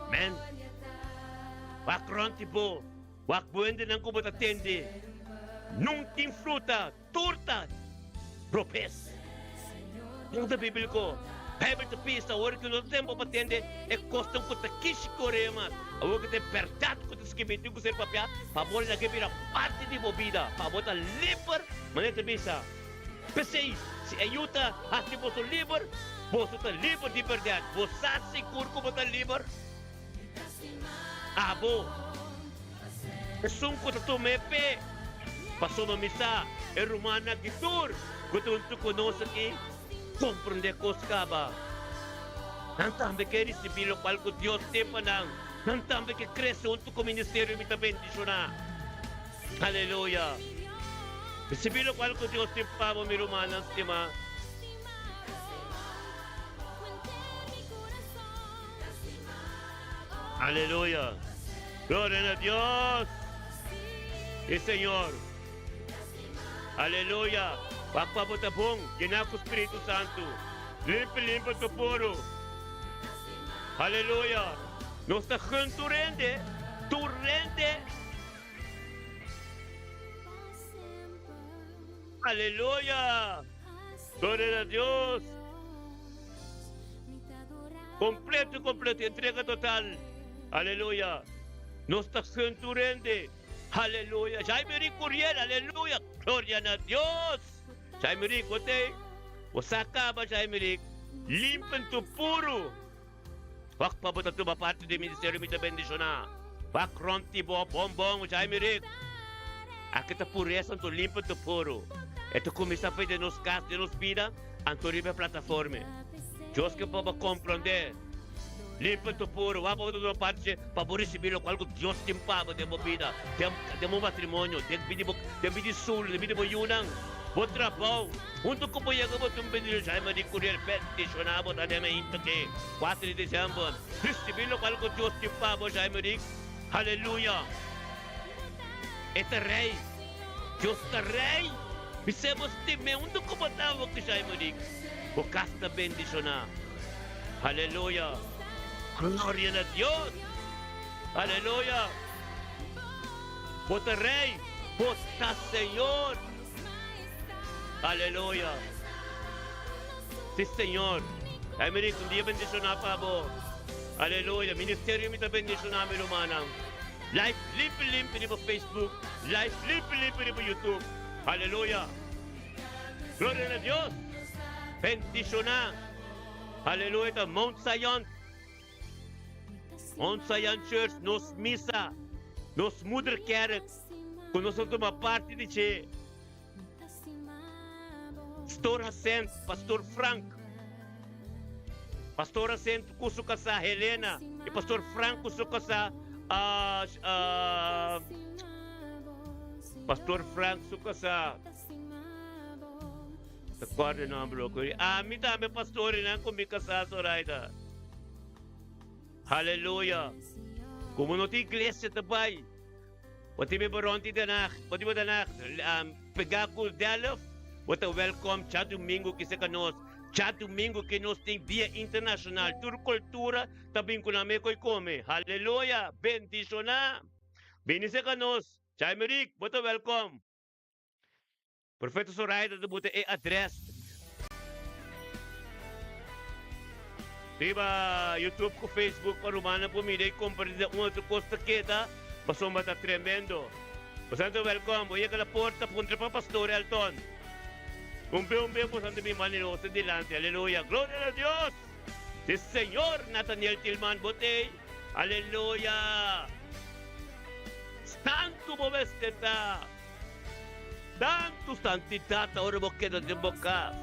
Men. Wak rònt di bo. Wak bo hendenan ku bo ta tende. Nun tin fruta. Tur ta ropes. Punto bíbliko, Bijbel ta bisa ora ku no ta tempu pa tende e kosnan ku ta kishi kore mas. Awor ku ta e bèrdat ku ta skibí tin ku ser papiá pa bo laga bira parti di bo bida, pa bo ta liber, manera ta bisa. P'esei, si e Yu ta hasi boso liber, boso ta liber di bèrdat. Bo sa sigur ku bo ta liber? Abo. Esun ku ta tuma e pe, pasobra mi sa e rumannan aki tur ku ta huntu ku nos aki komprendé kos kaba. Nan tambe ke risibí lokual ku Dios tin pa nan. Nan tambe ke krese huntu ku ministerio mi ta bendishoná. Aleluya! Risibí lokual ku Dios tin pa bo, mi rumannan stimá. Aleluya! Gloria na Dios y Señor. Aleluya! Wak pa bo ta bon, llená cu Spiritu Santu. Limpi, limpi tu puru. Aleluya! Nos ta gun tur hende, tur hende. Aleluya! Gloria na Dios! Completo, completo, entrega total. Aleluya! Nos ta gun tur hende. Aleluya! Jaime Rico Curiel, aleluya! Gloria na Dios! Jaime Rico, te. Bo sa caba, Jaime Rico. Limpen tu puru. Wak pa bo ta tuma parti den ministerio mi ta bendiciona. Wak rond di bo bon bon Jaime Rick. Aki ta puresa anto limpi anto puro. E ta cuminsa fe den nos cas den nos bida anto riba e plataforme. Dios ke pa bo compronde. Limpi anto puro. Wak pa bo ta tuma parti dje pa bo ricibi locual cu Dios tin pa bo den bo bida, den bo matrimonio, den bida di bo den bida di sulu, den bida di bo yunan. Bo trabou, huntu ku bo yega bo tin bendishon Jaime di Curiel bendishoná bo ta den mainta ke kuater di desember risibí lokual ku Dios tin pa bo Jaime Rick Aleluya E ta rei Dios ta rei Bis'é bo stim'é huntu ku bo ta awor ku Jaime Rick bo kas ta bendishoná Aleluya Gloria na Dios Aleluya Bo ta rei. Bo ta Señor. Aleluya. Sí, Señor. Ay, mi un dia bendishoná pa bo. Aleluya. Ministerio mi ta bendishoná, mi rumannan. Live limpi limpi riba Facebook. Live limpi limpi riba YouTube. Aleluya. Gloria na Dios. Bendishoná. Aleluya. Ta Mount Zion. Mount Zion Church, nos misa, nos moederkerk, ku nos a tuma parti di dje. Pastor Hacent, Pastor Frank, Pastor Hacent ku su kasá Helena i Pastor Frank ku su kasá Pastor Frank su kasá Ta kòrda e nòmber loko. Ami tambe pastorinan ku mi kasá Zoraida. Haleluya! Komo no tin iglesia ta bai. Bo tin mi baron di Den Haag, bo tin Den Haag pegá ku Delft, bo ta wèlkòm djadumingu ki seka nos. Djadumingu ki nos tin dia internashonal, tur kultura ta bin ku nan meko i kome. Haleluya! Bendishoná! Bini seka nos. Jaime Rick, bo ta wèlkòm. Profeta Zoraida ta buta e adres riba YouTube ku Facebook pa rumannan por mira i kompartí den un otro kos ta keda pasobra ta tremendo. Bosan ta wèlkòm, bo yega na porta puntra pa Pastor Elton. Un be un be bosan ta bin banda nos ta dilanti. Aleluya! Gloria na Dios! Si Señor Nathaniel Tilman bo t'ei. Aleluya! Santu bo mester ta! Tantu santidat ta ora bo keda den bo kas.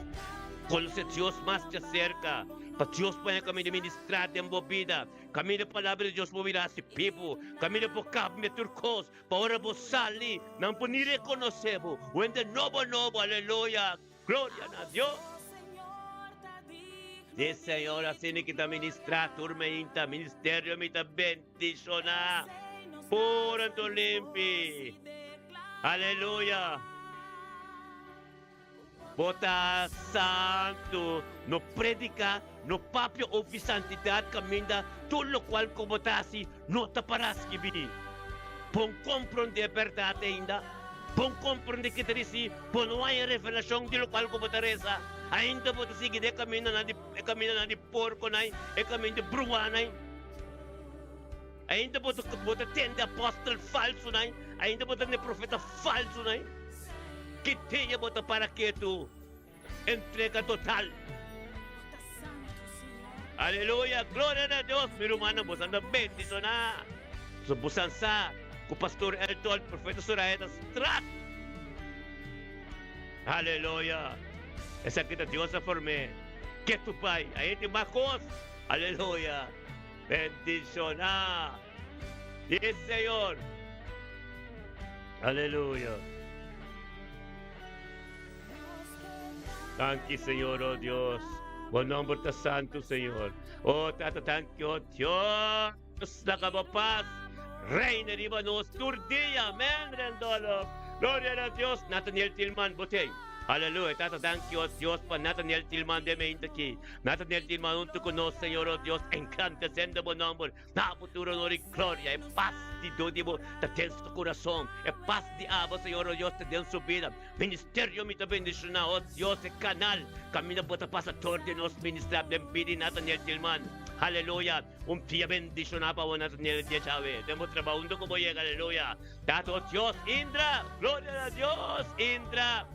Konosé Dios mas djaserka, pa Dios paña kaminda ministrá den bo bida. Kaminda Palabra di Dios por bira hasi bibu. Kaminda por kambia tur kos, pa ora bo sali, nan por ni rekonosé bo. Wende nobo nobo, aleluya! Gloria na Dios! Sí, Señor, asina ki ta ministrá tur meinta, ministerio mi ta bendishoná. Puro anto limpi. Aleluya! Bo ta santu. No prediká, no papia ofi santidat kaminda tur lokual ku bo ta hasi no ta para skibí. Bon komprondé bèrdat ainda? Bon komprondé ke ta disi? Bo no haña revelashon di lokual ku bo ta resa? Ainda bo ta sigui den e kamindanan di e kamindanan di porkonan, e kaminda di bruanan? Ainda bo ta bo ta tende apòstel falsunan? Ainda bo ta tende profeta falsunan? Ki dia bo ta para ketu? Entrega total. Aleluya, gloria na Dios. Mi rumannan, boso anda bendishoná. So boso sa ku Pastor Elton, Profeta Soraya ta strak. Aleluya. Esaki ta Dios a form'é. Ketu bai. Ahí tin mas kos. Aleluya. Bendishoná. Yes, Señor. Aleluya. Danki Señor, oh Dios. Bo nomber ta santu, Señor. Oh Tata, danki, oh Dios. Laga bo paz reina riba nos tur dia. Amen, Rendolo. Gloria na Dios. Nathaniel Tilman, bo tei. Aleluya. Tata, danki, oh Dios, pa Nathaniel Tilman den mente aki. Nathaniel Tilman hunto ku nos, Señor, oh Dios, engrandeciendo bo nomber. Na bo tur honor i gloria. E pas di Dios di bo ta den su kurason. E pas di abo, Señor, oh Dios, ta den su bida. Ministerio mi ta bendiciona, oh Dios, e canal caminda bo ta pasa door di nos ministra den bida di Nathaniel Tilman. Aleluya. Un dia bendiciona pa bo Nathaniel dia djawe. Den bo trabao unda cu bo yega, aleluya. Tata, oh Dios, Indra, gloria na Dios, Indra.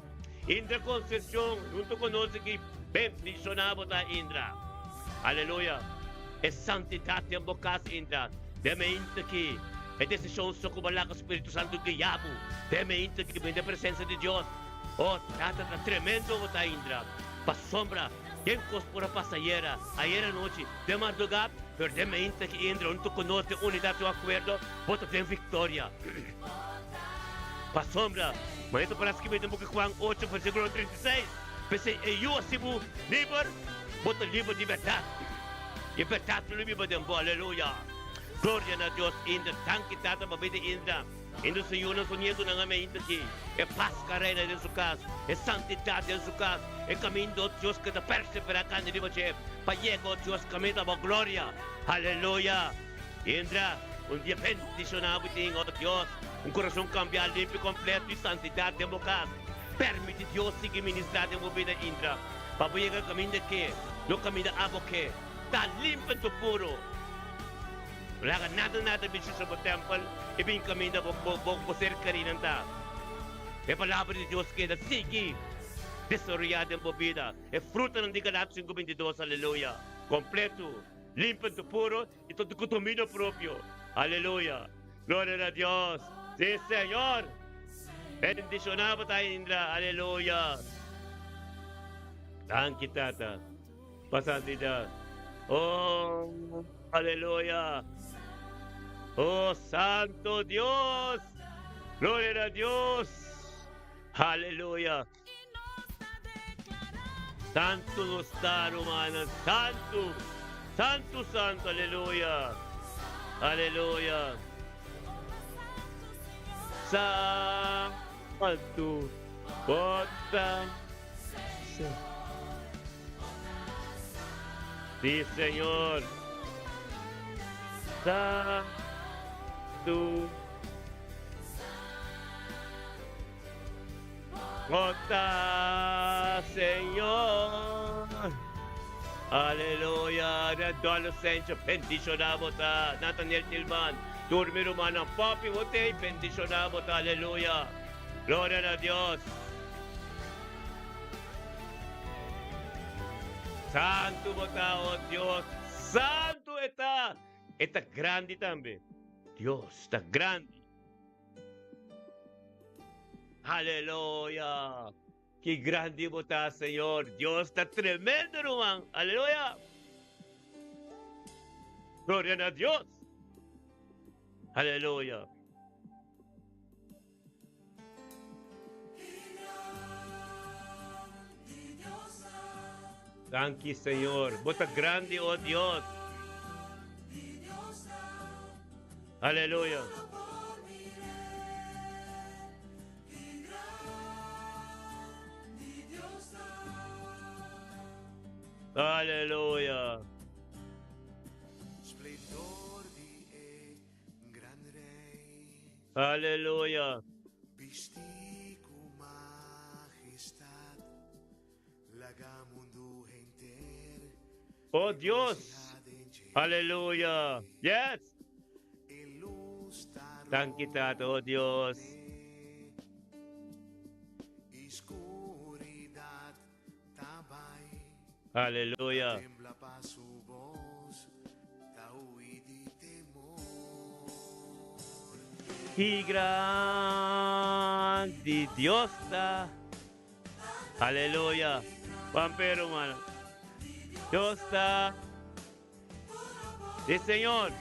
Indra Concepcion, hunto cu nos aki, bendiciona bo ta Indra. Aleluya. E santidad den bo cas, Indra. Den me inta aki. E desishon so ku bo laga Spiritu Santu guia bo. Den me inta ki bini den presensia di Dios. Oh, Tata, ta tremendo bo ta Indra. Pasobra den kos por a pasa ayera, ayera anochi, den mardugá, pero den me inta ki Indra huntu ku nos den unidat i un akuerdo, bo ta den viktoria. Pasobra, manera ta para skibí den buki Juan ocho, versíkulo 36, P'esei e Yu a hasi bo liber, bo ta liber di bèrdat. I e bèrdat lo biba den bo. Aleluya! Gloria na Dios Indra danki Tata pa bida Indra Indra su yunan su nietunan amén Indra ki e pas ka reina den su kas e santidat den su kas e kaminda oh Dios ke ta persevera kanda riba dje pa yega oh Dios kaminda bo gloria aleluya Indra un dia bendiciona bo tin oh Dios. Un kurason kambiá, limpi, kompleto i santidat den bo kas. Permiti Dios sigui ministrá den bo bida Indra, pa bo yega kaminda ke, no kaminda abo ke. Ta limpi anto puro. No laga nada nada bin shusha bo tèmpel i bin kaminda bo bo bo ser kerinan ta. E Palabra di Dios keda sigui desaroyá den bo bida e frutanan di Galatos 5:22, aleluya, kompleto, limpi anto puro i tot ku dominio propio. Aleluya! Gloria na Dios! Sí, Señor! Bendishoná bo ta Indra. Aleluya! Danki, Tata, pa santidad. Oh, aleluya! Oh, Santo Dios! Gloria na Dios! Aleluya! Santu nos ta, rumannan. Santu! Santu, santu! Aleluya! Aleluya! Santu bo ta. Sí, Señor. Santu. Bo ta Señor. Aleluya. Redolfo Sancho, bendiciona bo ta. Nathaniel Tilman, tur mi rumannan, papi bo t'ey, bendiciona bo ta. Aleluya. Gloria na Dios. Santu bo ta, oh Dios. Santu e ta. E ta grandi tambe. Dios ta grandi. Aleluya! Ki grandi bo ta, Señor! Dios ta tremendo, ruman! Aleluya! Gloria na Dios! Aleluya! Danki, Señor. Bo ta grandi, oh Dios. Aleluya. Aleluya. Aleluya. Oh Dios. Aleluya. Yes. Danki Tata, oh Dios. Aleluya. Ki grandi Dios ta. Aleluya. Juan Pedro, hermano. Dios ta. Sí, Señor.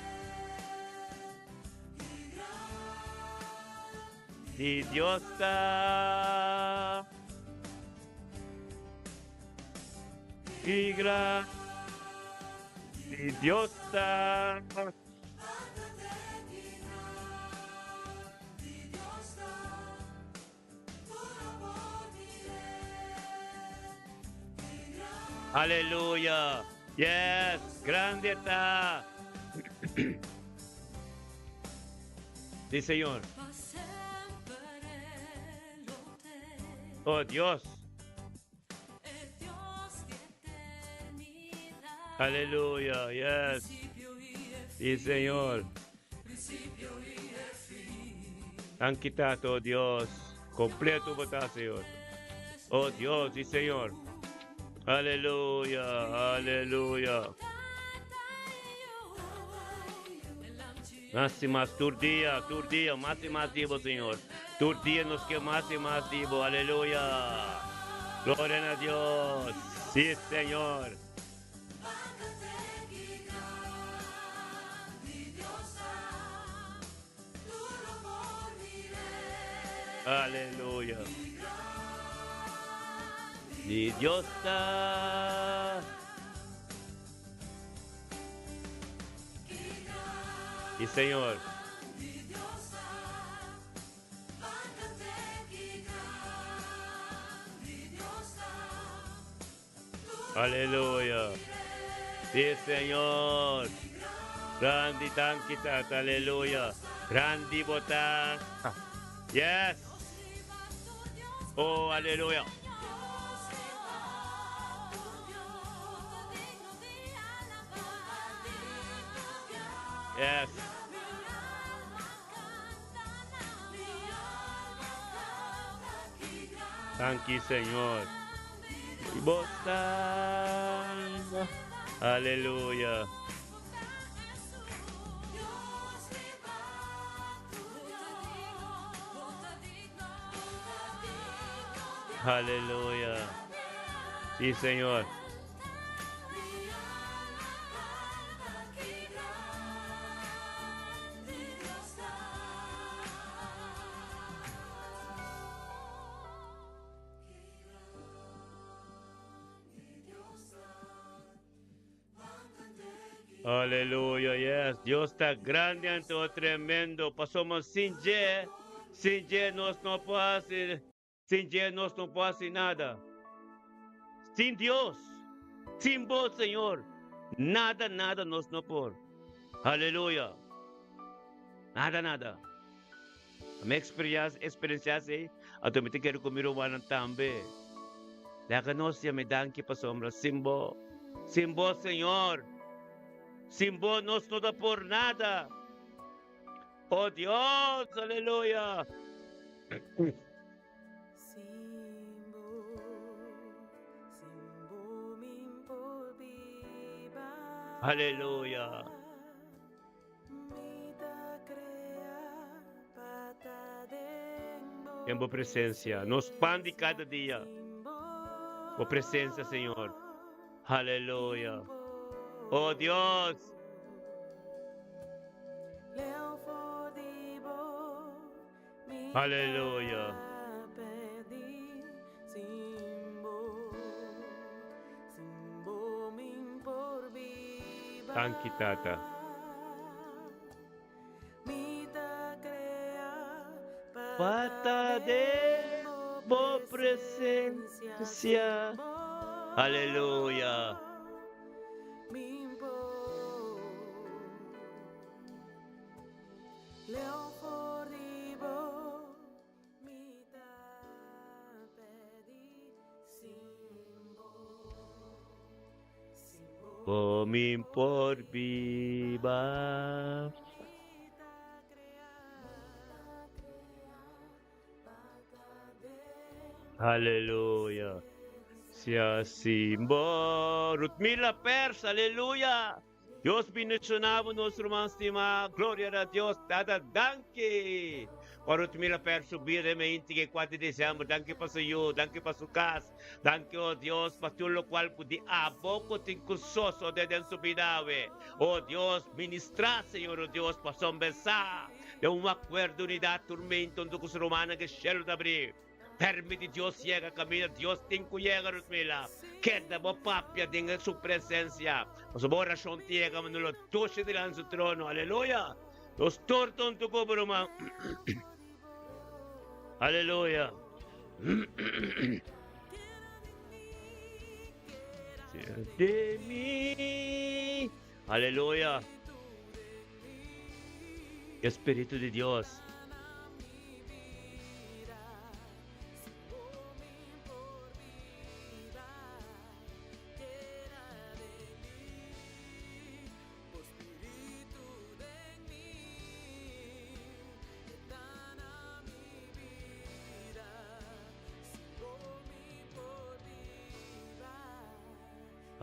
Si Dios ta. Ki grandi Dios ta. Aleluya. Yes, grandi ta. Sí, Señor. Oh, Dios. Aleluya, yes. Sí, Señor. Danki Tata, oh Dios. Completo bo ta, Señor. Oh Dios, sí, Señor. Aleluya, aleluya. Mas y mas, tur dia, tur dia, mas y mas di bo, Señor. Tur dia nos ke mas y mas di bo. Aleluya. Gloria na Dios. Sí, Señor. Aleluya. Di Dios ta. Sí, Señor. Aleluya. Sí, Señor. Grandi danki, Tata. Aleluya. Grandi bo ta. Yes. Oh, aleluya. Yes. Thank you, Señor. Bo ta. Aleluya. Aleluya. Sí, Señor. Aleluya, yes. Dios ta grandi anto tremendo. Pasobra sin dje, sin dje nos no por hasi, sin dje nos no por hasi nada. Sin Dios, sin bo, Señor, nada, nada nos no por. Aleluya. Nada, nada. Mi experiencia esei, anto mi ta kere ku mi rumannan tambe. Laga nos yama e danki pasobra sin bo, sin bo Señor, sin bo nos no ta por nada. Oh Dios, aleluya. Aleluya. Den bo presencia, nos pan di cada dia. Bo presencia, Señor. Aleluya. Oh Dios. Aleluya. Danki Tata. Pa ta den bo presencia. Aleluya. Bo mi por biba. Aleluya. Sia sin bo. Rutmila Pers, aleluya. Dios bendiciona bo nos ruman stima. Gloria na Dios. Tata danki. Pa Rutmila Pers su bida den meinti ke 4 di december. Danki pa su yu, danki pa su cas. Danki oh Dios pa tur locual cu di abo cu tin cu sosode den su bida awe. Oh Dios, ministra Señor oh Dios pa sombesa den un acuerdo unidad tur meinti hunto cu su rumannan ke cielo ta abri. Permiti Dios yega caminda Dios tin cu yega Rutmila. Keda bo papia den su presencia, pasobra bo oracion ta yega manera lo dushi dilanti su trono. Aleluya! Nos tur ta hunto cu bo, ruman. Aleluya! De mi. Aleluya! Espíritu di Dios.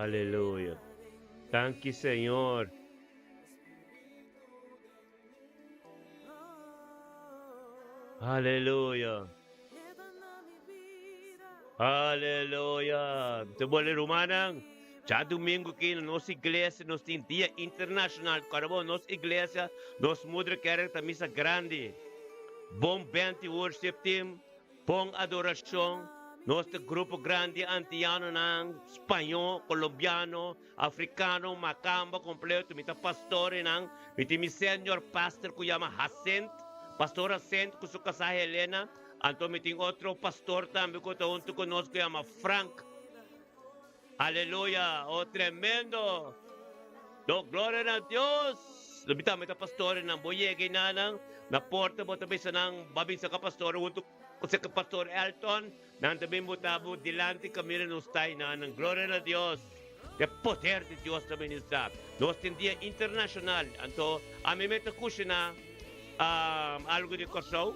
Aleluya. Danki Señor. Aleluya. Aleluya. Te bole rumannan. Ya domingo aki na nos iglesia nos tin dia internacional. Carabo nos iglesia, nos moederkerk ta misa grandi. Bon band y worship team. Bon adoracion, nos ta grupo grandi antianonan, spañó, colombiano, africano, macamba completo, mi ta pastor einan, mi tin mi senior pastor cu yama Hacent, pastor Hacent cu su casá Helena, anto mi tin otro pastor tambe cu ta hunto cu nos cu yama Frank. Aleluya, oh tremendo! Do gloria na Dios! Dios. Lo mi ta pastornan, bo yega einanan, na porta bo ta bisa nan, bo a bisa ku pastor huntu ku pastor Elton, nan ta bin bota bo dilanti kaminda nos ta einanan. Gloria na Dios. E poder di Dios ta ministra. Nos tin dia internashonal, anto ami mi ta kushiná algu di Kòrsou.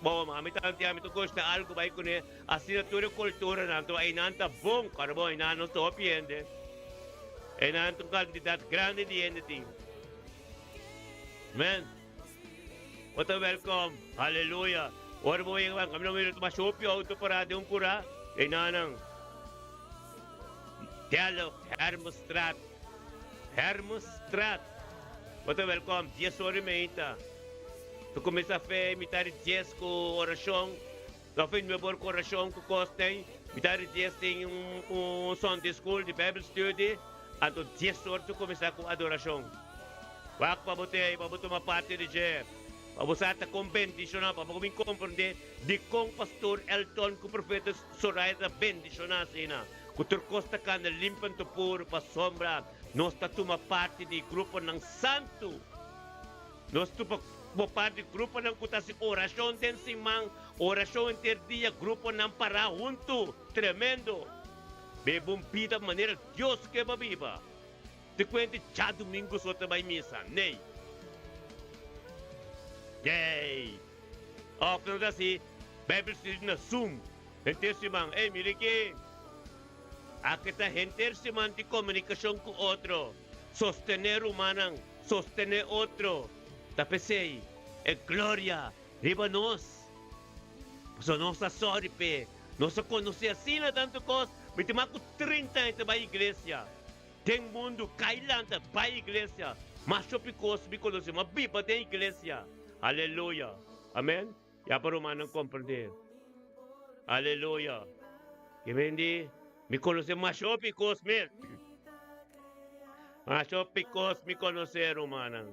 Bon, ami ta antia mi ta gusta algu bai kuné, asina tur e kulturanan, anto einan ta bon, kòrda bon, einan nos ta hopi hende. Einan ta un kantidat grandi di hende tin. Amen. Bo ta wèlkòm. Aleluya. Ora bo yega ban kaminda bo mira masha hopi outo pará den un kurá, einanan. Delft, Hermesstraat. Hermesstraat. Bo ta wèlkòm dies ora i meinta. Ta kuminsá fe mitar di dies ku orashon. Lo fin nuebe ora ku orashon ku kos ten. Mitar di dies tin un Sunday school di Bijbel studie. Anto dies ora ta kuminsá ku adorashon. Wak pa bo te i pa bo tuma parti di dje. Pa bo sa ta kon bendishoná, pa bo bin komprendé dikon Pastor Elton ku Profeta Soraya ta bendishoná asina. Ku tur kos ta kanda limpi anto puru pasobra nos ta tuma parti di gruponan santu. Nos tuma parti di gruponan ku ta hasi orashon den siman, orashon henter dia, gruponan pará huntu. Tremendo! Biba un bida manera Dios ke pa biba. Te kuenta djadumingu so ta bai misa. Nee. Yey! Òf nan ta hasi Bijbel study na Zoom henter siman. Ey, mira aki! Aki ta henter siman di komunikashon ku otro. Sostené rumannan, sostené otro. Ta p'esei e gloria riba nos. Pasobra nos ta sòri p'e. Nos a konosé asina tantu kos. Mi tin mas ku 30 aña ta bai iglesia. Den mundu kai lanta bai iglesia. Mas hopi kos mi konosé, mi a biba den iglesia. Aleluya. Amen. Ya pa rumannan komprendé. Aleluya. Ke men di, mi konosé mas hopi kos mes. Mas hopi kos mi konosé, rumannan.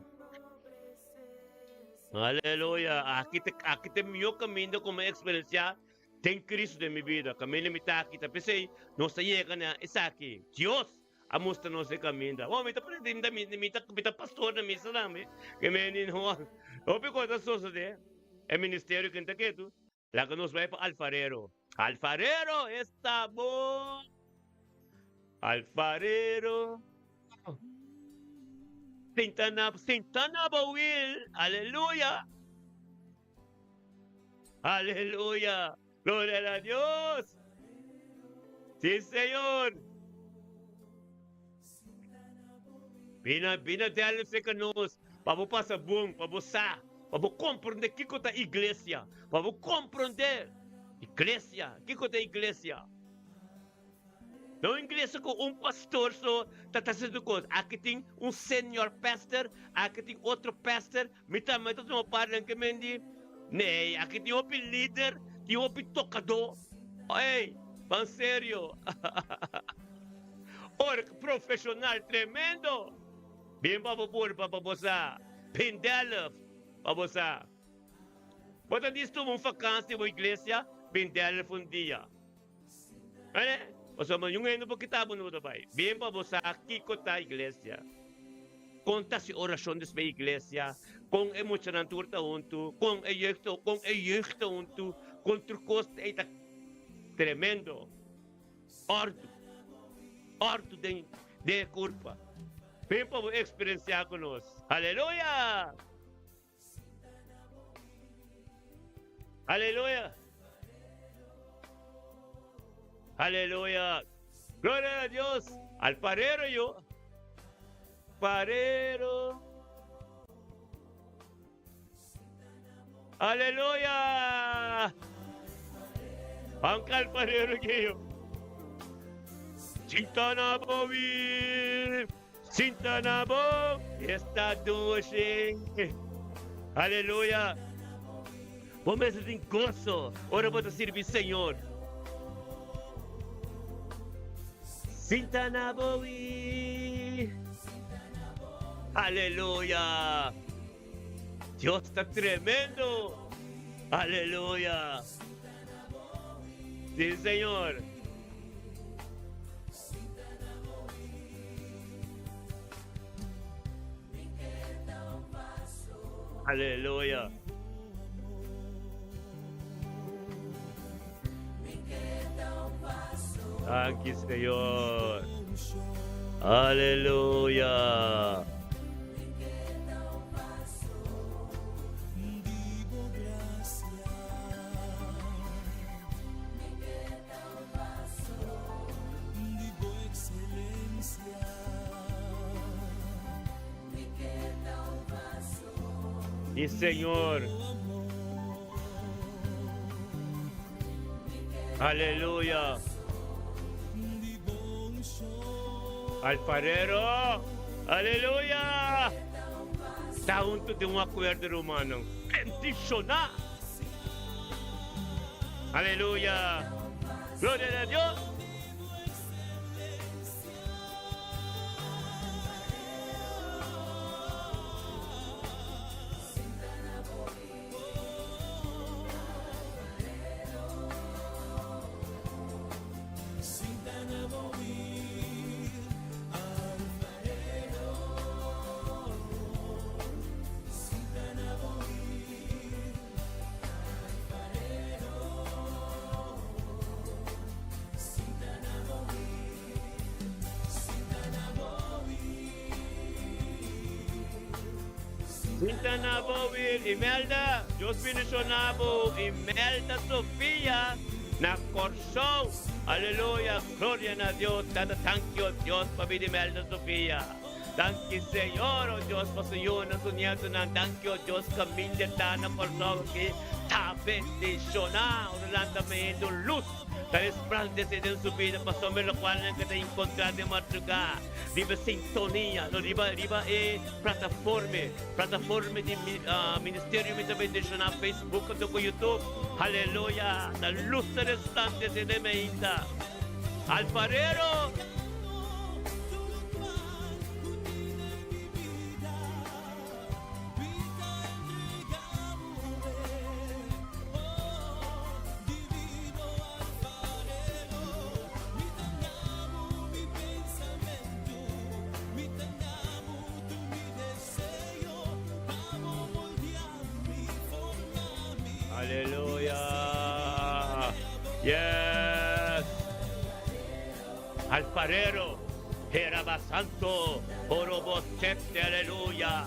Aleluya. Aki ta, aki ta e mihó kaminda ku mi a eksperensiá den Cristo den mi bida. Kaminda mi ta aki ta p'esei nos ta yega na esaki. Dios a mustra nos e kaminda. Oh, mi ta prende, mi ta, mi ta, mi ta pastor na misa tambe. Ke men di no, hopi kos a sosodé. E ministerio ken ta ketu. Laga nos bai pa alfarero. Alfarero, esta bon. Alfarero. Sinta na, sinta na bo wil. Aleluya. Aleluya. Gloria a Dios. Sí, Señor. Bina, bina Delft seca nos. Pa bo pasa bon, pa bo sa, pa bo comprende kiko ta iglesia, pa bo comprende iglesia, kiko ta iglesia. No iglesia cu un pastor so ta ta haciendo cos. Aki tin un senior pastor, aki tin otro pastor, mi tambe ta tuma parti den ke men di, nee, aki tin hopi lider, tin hopi tocador. Ey, ban serio. Ora profesional tremendo. Bin pa bo purpa pa bo sa. Bin Delft pa bo sa. Bo ta dis tuma un vakantie bo iglesia, bin Delft un dia. Ane? Pasobra niun hende por kita bo no ta bai. Bin pa bo sa kiko ta iglesia. Kon ta si orashon despues iglesia, kon e muchanan tur ta huntu, kon e jeugd ta kon e jeugd ta huntu, kon tur kos ta ei ta tremendo. Òrdu. Òrdu den den e kurpa. Bin pa bo eksperensiá ku nos. Aleluya! Aleluya! Aleluya! Gloria a Dios! Alfarero yo. Farero. Aleluya! Aunque alfarero que yo. Sinta bobi. Sinta na bo esta dushi. Aleluya. Bo mester tin goso ora bo ta sirbi Señor. Sinta na bo wi. Aleluya. Dios ta tremendo. Aleluya. Sí, Señor. Aleluya. Danki Señor. Aleluya. Y Señor. Aleluya. Alfarero. Aleluya. Ta hunto den un acuerdo rumano. Bendiciona. Aleluya. Gloria a Dios. Sinta na bo Will, Imelda, Dios bendiciona bo, Imelda Sofia na Corsou, aleluya, gloria na Dios, Tata thank you Dios pa bida Imelda Sofia, danki Señor, oh Dios pa su yunan, su nietonan, danki oh Dios caminda ta na Corsou aki ta bendiciona, ora lanta mehendo luz ta resplandece den su bida pasobra locual nan ke ta encontra den madruga riba sintonia, no riba riba e plataforme, plataforme di ministerio mi ta bendiciona Facebook anto cu YouTube, aleluya, ta luz ta resplandece den mi ainda. Alfarero! Aleluya! Yes! Alfarero, Jeraba Santo, Orobo Sete, aleluya!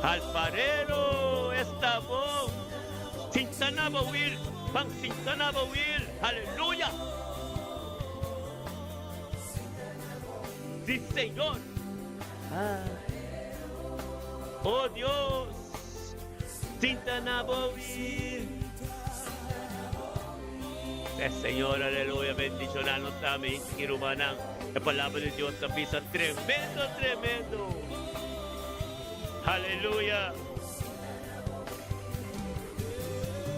Alfarero, esta bo, Sintanabo Will, Pan Sintanabo Will, aleluya! Sí, Señor. Ah. Oh Dios, Sintanabo Will. E Señor, aleluya, bendiciona nos tambe, y rumannan. E palabra di Dios ta bisa tremendo, tremendo. Aleluya.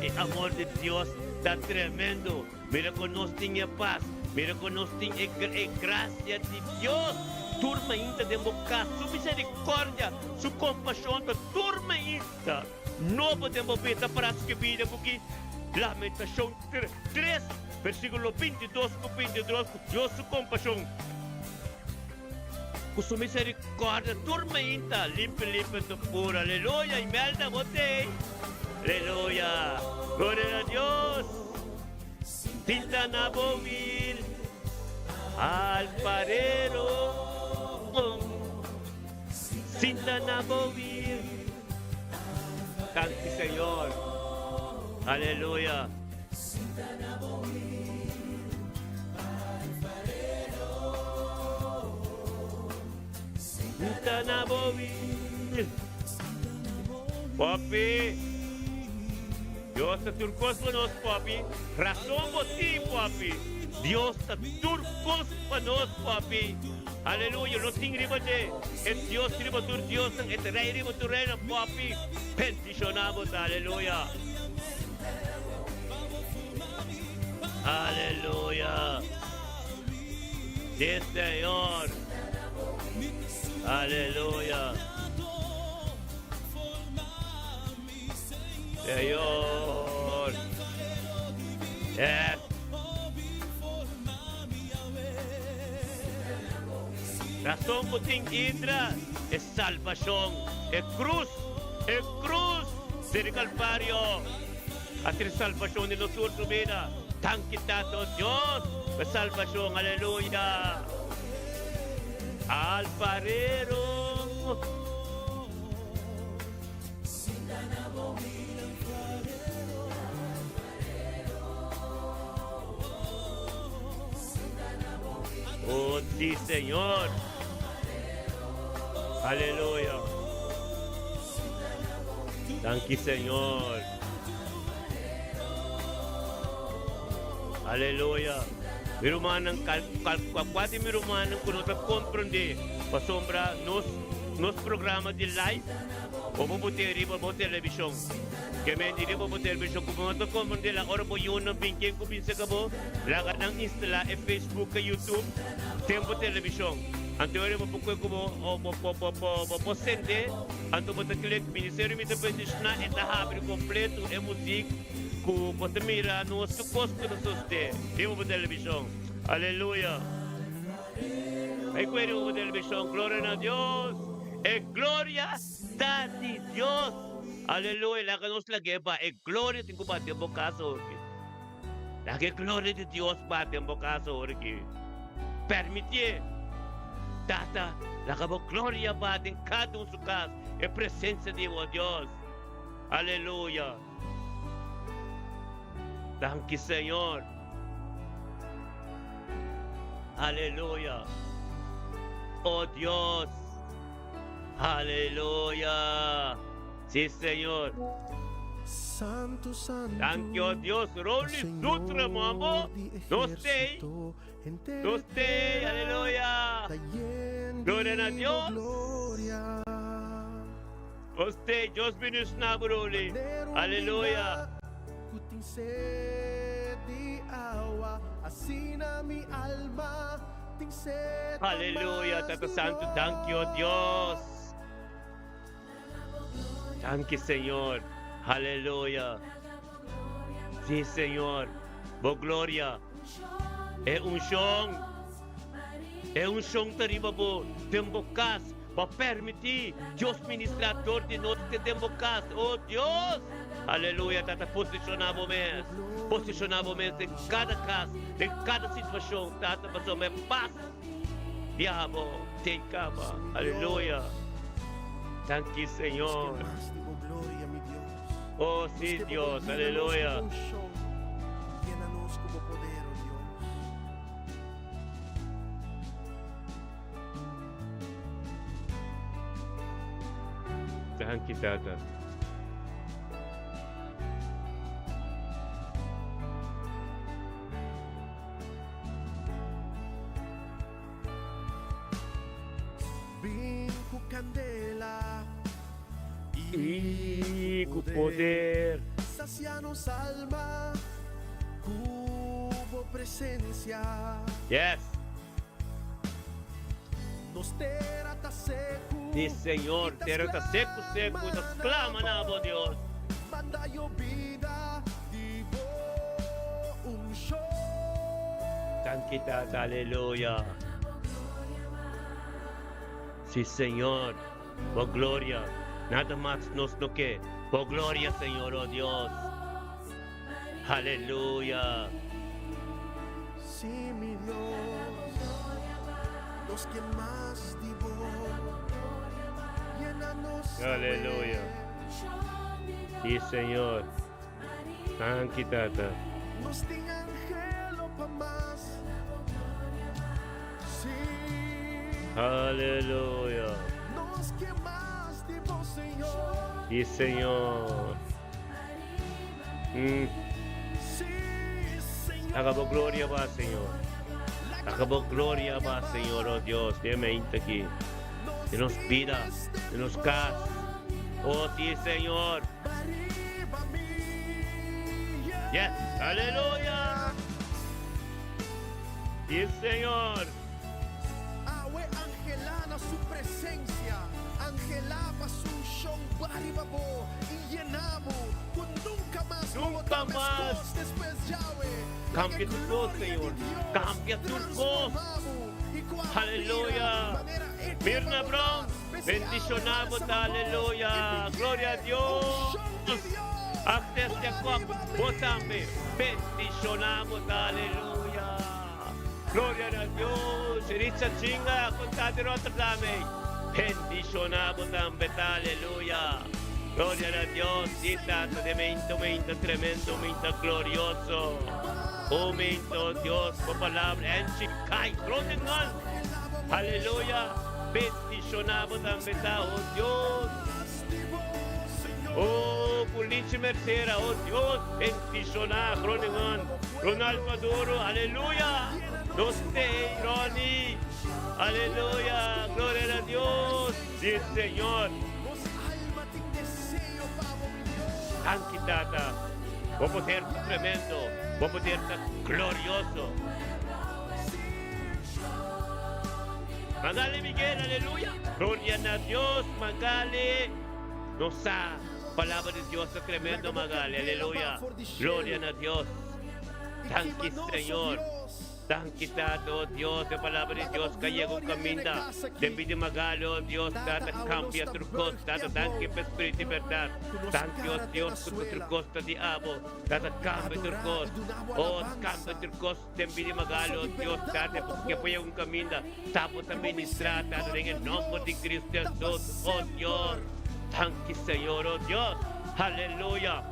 E amor di Dios ta tremendo. Mira con nos tin e paz. Mira con nos tin e, e gracia di Dios. Tur mainta den bo cas. Su misericordia, su compasión ta tur mainta. Nobo den bo bida para skibí den buki Lamentacion 3, versiculo 22 cu 23, cu Dios su compasion, cu su misericordia tur mainta, limpi limpi anto puro. Aleluya! Imelda, bo t'ey. Aleluya! Gloria na Dios! Sinta na bo wil, alfarero. Sinta na bo wil. Danki Señor. Aleluya. Sinta na bo wil. Papi. Dios ta tur kos pa nos, papi. Rason bo tin, papi. Dios ta tur kos pa nos, papi. Aleluya, no tin riba dje. E Dios riba tur diosnan, e Rey riba tur reynan, papi. Bendiciona bo ta, aleluya. Aleluya. Sí, Señor. Aleluya. Señor. Yes. Razón ku tin Indra e salbashon. E krus, e krus den e Kalvario a trese salbashon den nos tur su bida. Danki Tata, o Dios, pa e salbashon. Aleluya! Alfarero. Oh, sí, Señor. Aleluya. Danki, Señor. Aleluya. Mi rumannan, kal, kal, kua di mi rumannan ku no ta komprendé pasobra nos, nos programa di live, bo por bot'é riba bo televishon. Ke men di riba bo televishon ku bo no ta komprendé la ora bo yunan bin ken ku bin serka bo, laga nan instalá e Facebook ku YouTube den bo televishon. Anto ora bo por kue ku bo, bo, bo, bo, bo, bo por sendé, anto bo ta klik Ministerio Mi Ta Bendishoná, e ta habri kompleto e muzik ku bo ta mira nos tur kos ku ta sosodé riba bo televishon. Aleluya! Ei kue riba bo televishon, Gloria na Dios! E gloria ta di Dios! Aleluya! Laga nos lag'é ba e gloria tin ku bati den bo kas awoki. Laga e gloria di Dios bati den bo kas awoki. Permitié, Tata, laga bo gloria bati den kada un su kas, e presensia di bo Dios. Aleluya! Danki Señor. Aleluya. Oh Dios. Aleluya. Sí, Señor. Santo, santo, Danki, oh Dios. ta Rolly Sutra, Señor mambo. di Nos tei. ejército, henter Nos tei. tera Aleluya. ta yen Gloria na di bo Dios. gloria. Nos tei. Dios bendicioná bo, Rolly. Manera un Aleluya. bina ku tin sed di awa, asina mi alma tin sed pa Aleluya, mas Tata di Santu, danki, oh Dios. bo. Danki, Señor. Aleluya. Sí, Señor. Bo gloria. E unshon. E unshon ta riba bo den bo kas. Bo permití Dios ministrá dor di nos te den bo kas. Oh Dios! Aleluya, Tata, posishoná bo mes. Posishoná bo mes den kada kas, den kada situashon, Tata, pasobra e pas di abo te kaba. Sí, mi Aleluya. Dios. Danki, Nos ke Señor. mas di bo gloria, mi Dios. Oh, Nos sí, ke pa bo Dios. yena nos ku Aleluya. bo unshon. Yena nos ku bo poder, oh Dios. Danki, Tata. Bin ku kandela I i ku ku poder. poder. Sasia nos alma ku bo presensia. Yes. Nos tera ta seku Di i Señor, ta tera ta seku seku i sklama ta na sklama na bo, bo. Dios. Manda yobida di bo unshon. Danki Tata, aleluya. Si Señor, bo gloria, nada mas nos no ke, bo gloria Señor, oh Dios. Aleluya. Si mi Dios, nos ke mas di bo, yena nos Aleluya. awe. Si Señor. Danki Tata. Nos tin anhelo pa mas. Si. Aleluya. Nos ke mas di bo, Señor. Si Señor. Si, Señor. Laga bo gloria ba, Señor. Laga bo gloria ba, Señor, oh Dios, den mente aki. Den nos bida, den nos cas. Oh, sí, Señor. Yes, aleluya. Sí, Señor. Awe anhelá na su presencia, anhelá pa su unshon ba riba bo i yená bo, ku nunka mas lo bo Nunka ta mas. meskos despues djawe. Laga Cambia e tur cos, gloria di Señor. Dios Cambia tur cos. transformá bo i ku abo bira Aleluya. manera e ke pa Mirna bo ta. Brown. Bendishoná bo ta, aleluya! Gloria a Dios! Agnes Jacob, bo tambe. Bendishoná bo ta, aleluya! Gloria na Dios! Ritza Chinga, konta di Rotterdam ei. Bendishoná bo tambe ta, aleluya! Gloria na Dios! Sí, Tata, den meinto, meinto tremendo, meinto glorioso. O meinto, Dios, bo palabra enchi kai Groningen! Aleluya! Bendishoná bo tambe ta, o Dios! O Culichi Mercera, o Dios, bendishoná Groningen! Ronald Maduro, aleluya! Nos t'ei, Ronnie! Aleluya! Gloria na Dios! Sí, Señor! Danki, Tata! Bo poder ta tremendo! Bo poder ta glorioso! Magali Miguel, aleluya! Gloria na Dios, Magali! Nos sa, palabra di Dios ta tremendo, Magali, aleluya! Gloria na Dios! Danki, Señor! Danki, Tata, oh Dios, e palabra di Dios ka yega un kaminda den bida di Magali, oh Dios, Tata, kambia tur kos, Tata, danki pa e Spiritu di bèrdat. Danki, oh Dios, ku tur kos ta di abo, Tata, kambia tur kos, oh, kambia tur kos. Den bida Magali, oh Dios, Tata, ke por yega un kaminda, ta bo ta ministrá, Tata, den e nomber di Cristo Jesus, oh Dios. Danki, Señor, oh Dios. Aleluya.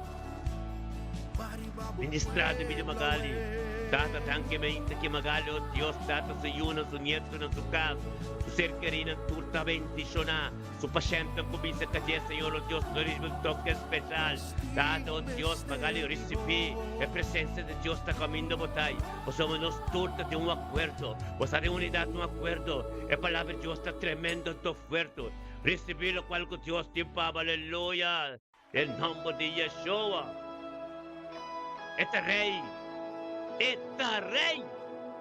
Ministrá den bida Magali. Tata, danki mente ki Magali, oh Dios, Tata, su yunan, su nietonan, su kas, su ser kerinan, tur ta bendishoná. Su pashèntnan ku bisa ka dje, Señor, oh Dios, lo risibi un toke speshal. Tata, oh Dios, Magali risibí e presensia di Dios ta kaminda bo ta ei, pasobra nos tur ta den un akuerdo. Bo sa den unidat un akuerdo. E Palabra di Dios ta tremendo anto fuerte. Risibí lokual ku Dios tin pa bo. Aleluya! Den nòmber di Yeshua. E ta Rei! E ta Rei!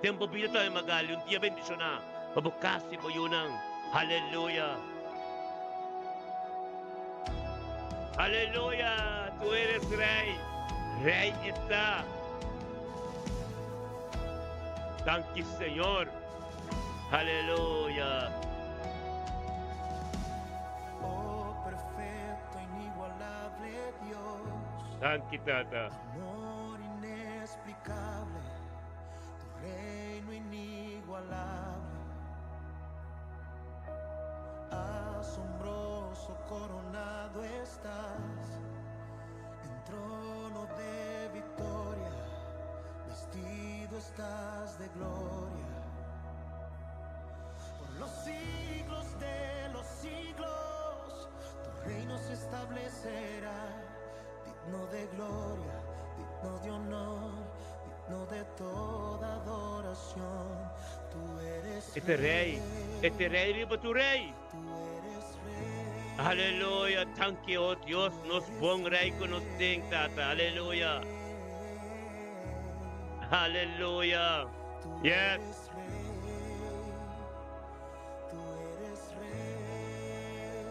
Den bo bida tambe, Magali, un dia bendishoná pa bo kas i bo yunan. Aleluya! Aleluya! Tu eres Rei! Rei e ta! Danki, Señor! Aleluya! Oh perfecto, inigualable Dios. Danki Tata. Amor inexplicable, tu reino inigualable. Asombroso coronado estás, en trono de victoria, vestido estás de gloria. Por los siglos de los siglos, tu reino se establecerá, digno de gloria, digno de honor, digno de toda adoración. Tú eres E ta rei, e ta rei riba tur rei. Tú eres rey. Aleluya, danki o Dios, nos bon rei ku nos tin, Tata. Aleluya. Aleluya. Yes.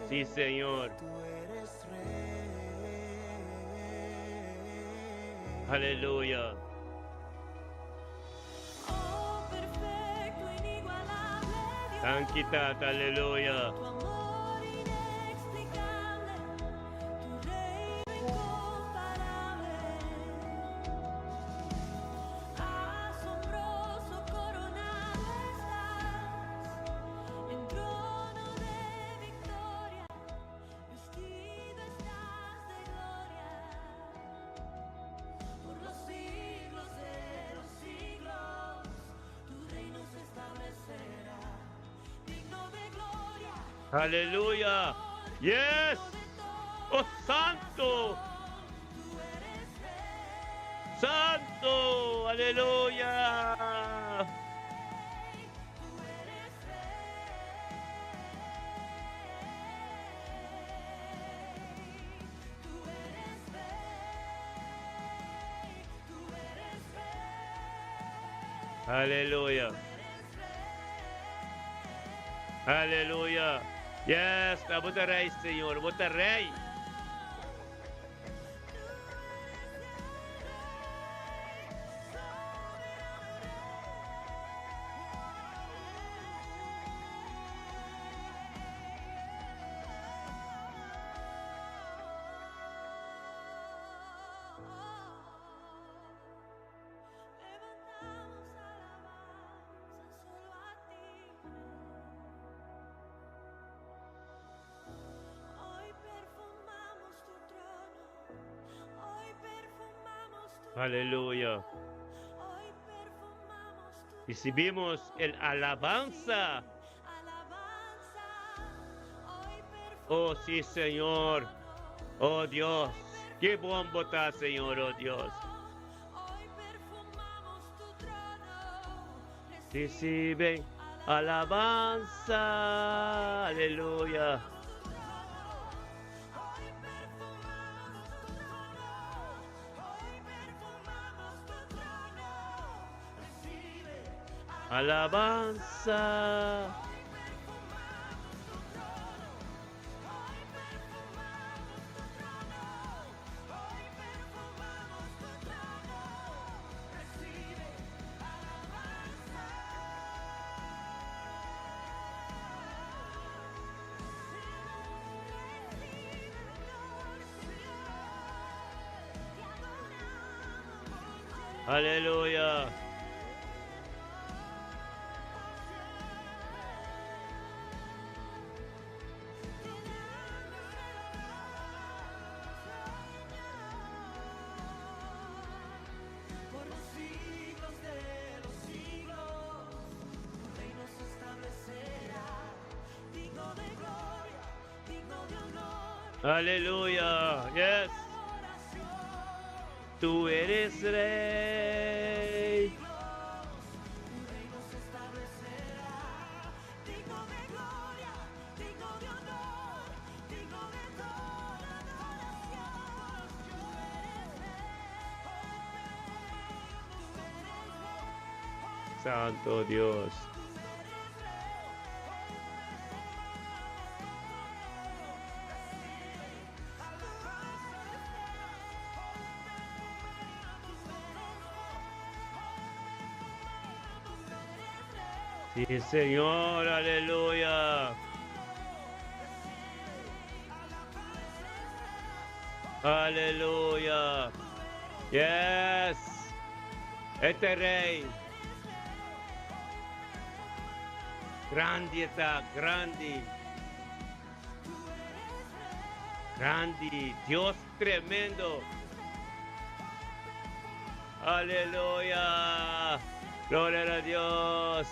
Sí, Señor. Aleluya. Danki, Tata. Aleluya. Aleluya. Yes. Oh, Santo. Santo. Aleluya. Aleluya. Aleluya. Yes, ta bo ta rey, Señor. Bo ta rey. Aleluya. Recibimos el alabanza. Oh, sí, Señor. Oh, Dios. Qué buen botá, Señor, oh Dios. Recibe alabanza. Aleluya. Alabanza. Aleluya. Por los siglos de los siglos, tu reino se establecerá, digno de gloria, digno de honor. Aleluya. Yes. Tú eres rey. Tu reino se establecerá, digno de gloria, digno de honor, digno de toda adoración. Tú eres rey, Santo Dios. Sí, Señor, aleluya. Aleluya. Yes. Este rey. Grande está, grande. Grande, Dios tremendo. Aleluya. Gloria a Dios.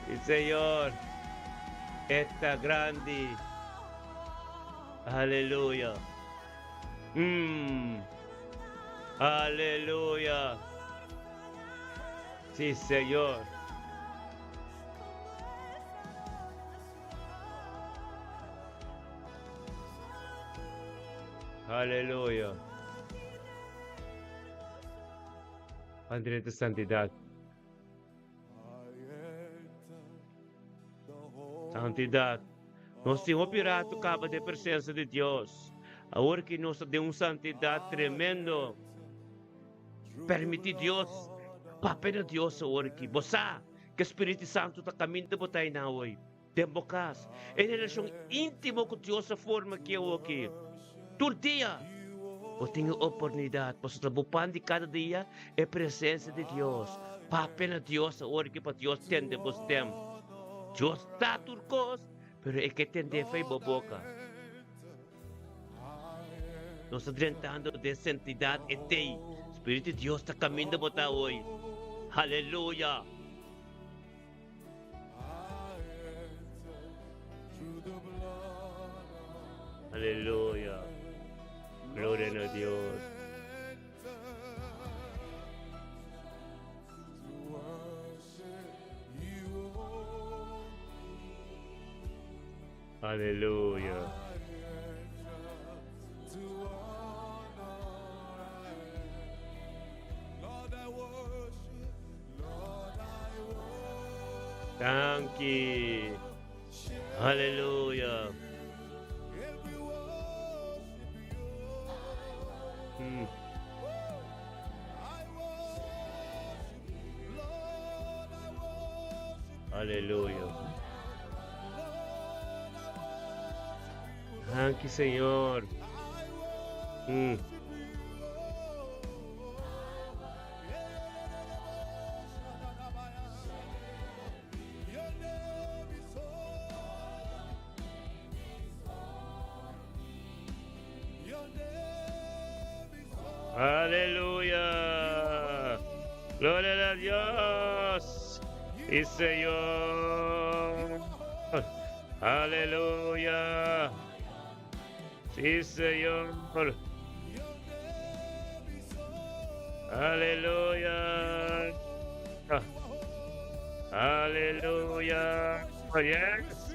Y Señor, está grande. Aleluya. Aleluya. Sí, Señor. Aleluya. Padre de santidad. Santidad. Nos tin hopi rato caba den presencia di Dios. Awor ki nos ta den un santidad tremendo. Permiti Dios papia na Dios awor ki. Bo sa ke Spiritu Santo ta caminda bo ta einan awoy. Den bo cas. E relacion intimo cu Dios a forma ki awor ki. Tur dia bo tin e oportunidad pasobra bo pan di cada dia e presencia di Dios. Papia na Dios awor ki pa Dios tende bo stem. Dios ta tur cos, pero e ke tende fei bo boca. Nos ta drentando den santidad etei. Spiritu di Dios ta caminda bo ta awoy. Haleluya! Aleluya. Gloria na Dios. Aleluya. Danki. Aleluya. Aleluya. Danki, Señor. Aleluya. Sí, Señor. Aleluya. Sí, Señor. Aleluya. Aleluya. Yes.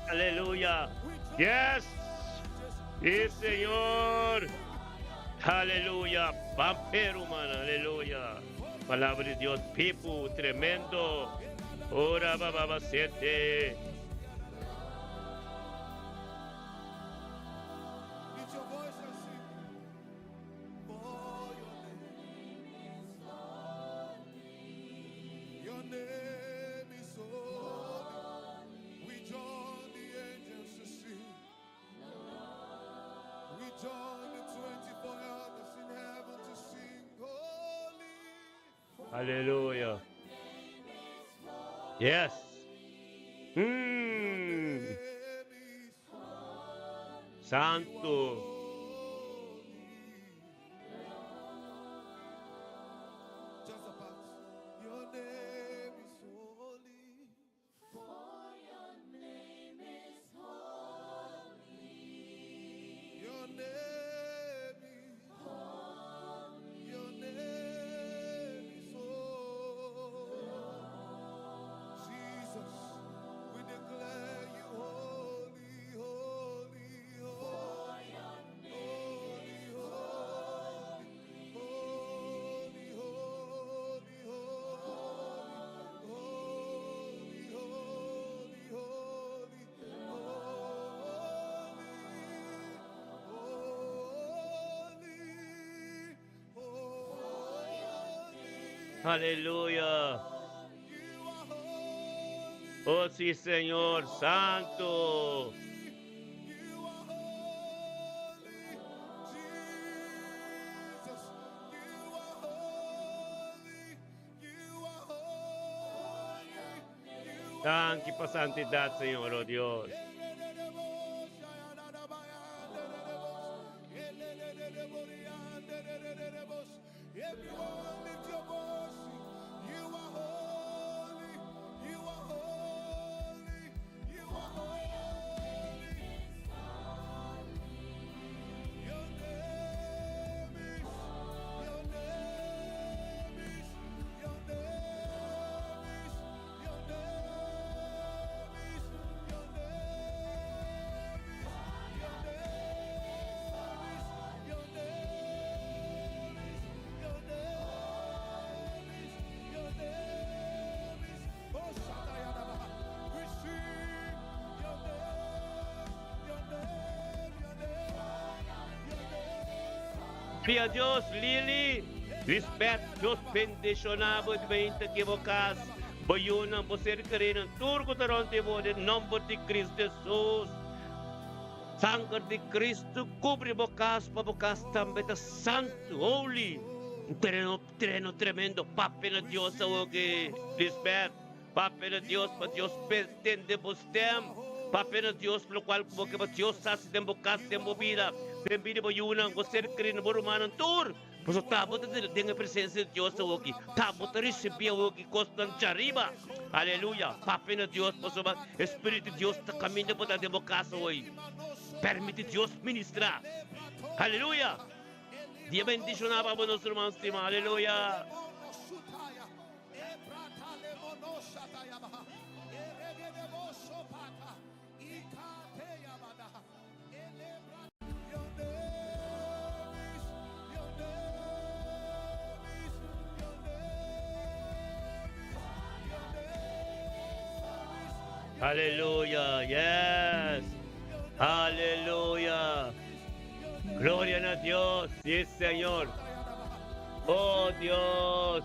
Aleluya. Yes. Sí, Señor. Aleluya. Pampero, man. Aleluya. Palabra de Dios. Pipu, tremendo. Ora, baba, siete. Lift your voice and sing. For your name. Your name is holy. We join the angels to sing. We join the 24 elders in heaven to sing. Holy. Aleluya. Yes. Name is Santo. Just a part. Your name is holy. Your name is Your name is holy. Jesus, we declare you holy, holy, holy, holy, holy, holy, holy, holy, holy, holy, holy, holy, holy. Aleluya. You are holy. Oh, sí, Señor. Santo. You are holy, Jesus. You are holy. You are holy. You are Danki pa santidat, Señor, oh Dios. Everyone lift your voice. You are holy. You are holy. You are holy. Your name is, your name is, your name is, your name is, your name is, your name is, your name is, your name is, your name is. Oh, Shatayadabaha. We sing your name, your name, your name, your name. Pia Dios, Lili. Respect, Dios bendishoná bo beinta ku bo kas. Bo yunan, bo ser kerí, tur ku ta rònt di bo, den nòmber di Kristu Hesus. Sanger di Kristu kubri bo kas, pa bo kas tambe ta santu, holy. Un tereno, tereno tremendo. Papia na Dios awe. Respect. Papia na Dios, pa Dios tende bo stèm. Papia na Dios, lo kual bo ke pa Dios hasi den bo kas, den bo bida. Den bida bo yunan, bo ser kerí, bo rumannan tur. Paso ta bo ta den presensia di Dios awe. Ta bo ta risibí awe kosnan djariba. Aleluya. Papia na Dios, paso Spiritu di Dios ta kaminda bo ta den bo kas awe. Permití Dios ministrá. Aleluya. Dia bendishoná pa nos ruman stimá. Aleluya. Sutaya, Ebrata lemono shataya baha, Eregedebo sopata, Ikateya badaha, Elebra. Your name is, your name is, your name is, your name is. Aleluya. Yes. Aleluya. Gloria a Dios. Sí, Señor. Oh, Dios.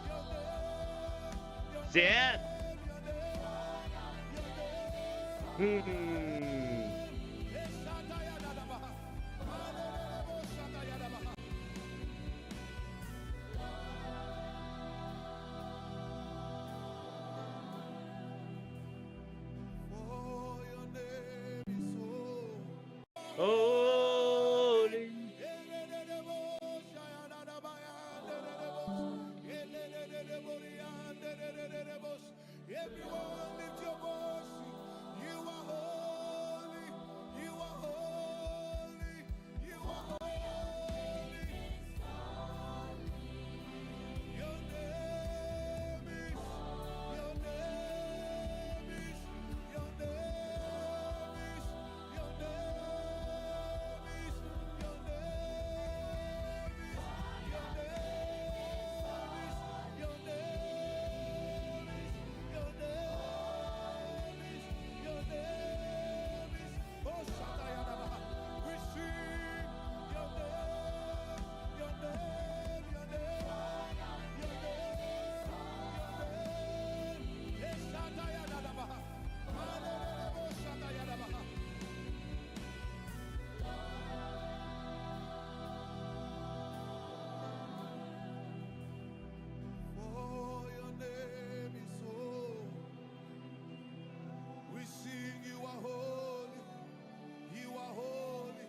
Sí. holy. Everyone lift your voice. You are holy. You are holy. You are holy. Your name is, your name is, your name is, your name is, your name is, your name is, your name is, your name is, your name is. Oh, Shatayadaba. We sing your name, your name, your name, your name, your name. Eh, Shatayadaba. Hallelujah, Shatayadaba. For your name is holy. We sing you are holy. You are holy.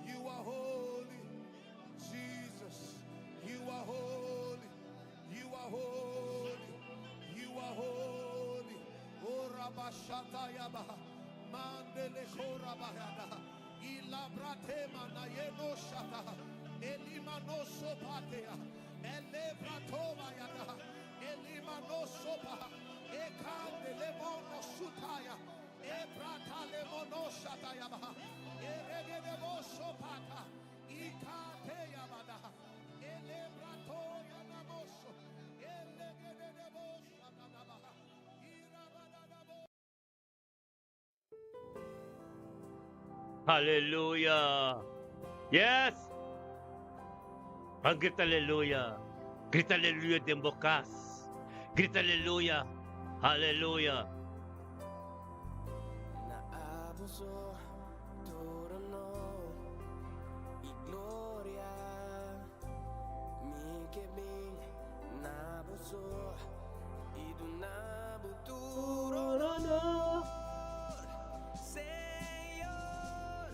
You are holy. Jesus, you are holy. You are holy. You are holy. Oh Rabashatayaba. Mandele Korabayada. Ilabratema nayeno shata. Elimano sopatea. Elebratoma yada. Elimano sopa. Ekande lemono sutaya. Ebrata lemono shatayaba. Eregedebo sopata. Ikate yabada. Elebrato yanamoso. Elegedebo shatadaba. Irabadadabo. Hallelujah. Yes. Ang grita aleluya. Grita aleluya den bo kas. Grita aleluya. Hallelujah. Na abuso, trono i gloria. Mi ke bin na boso i duna bo tur honor, Señor.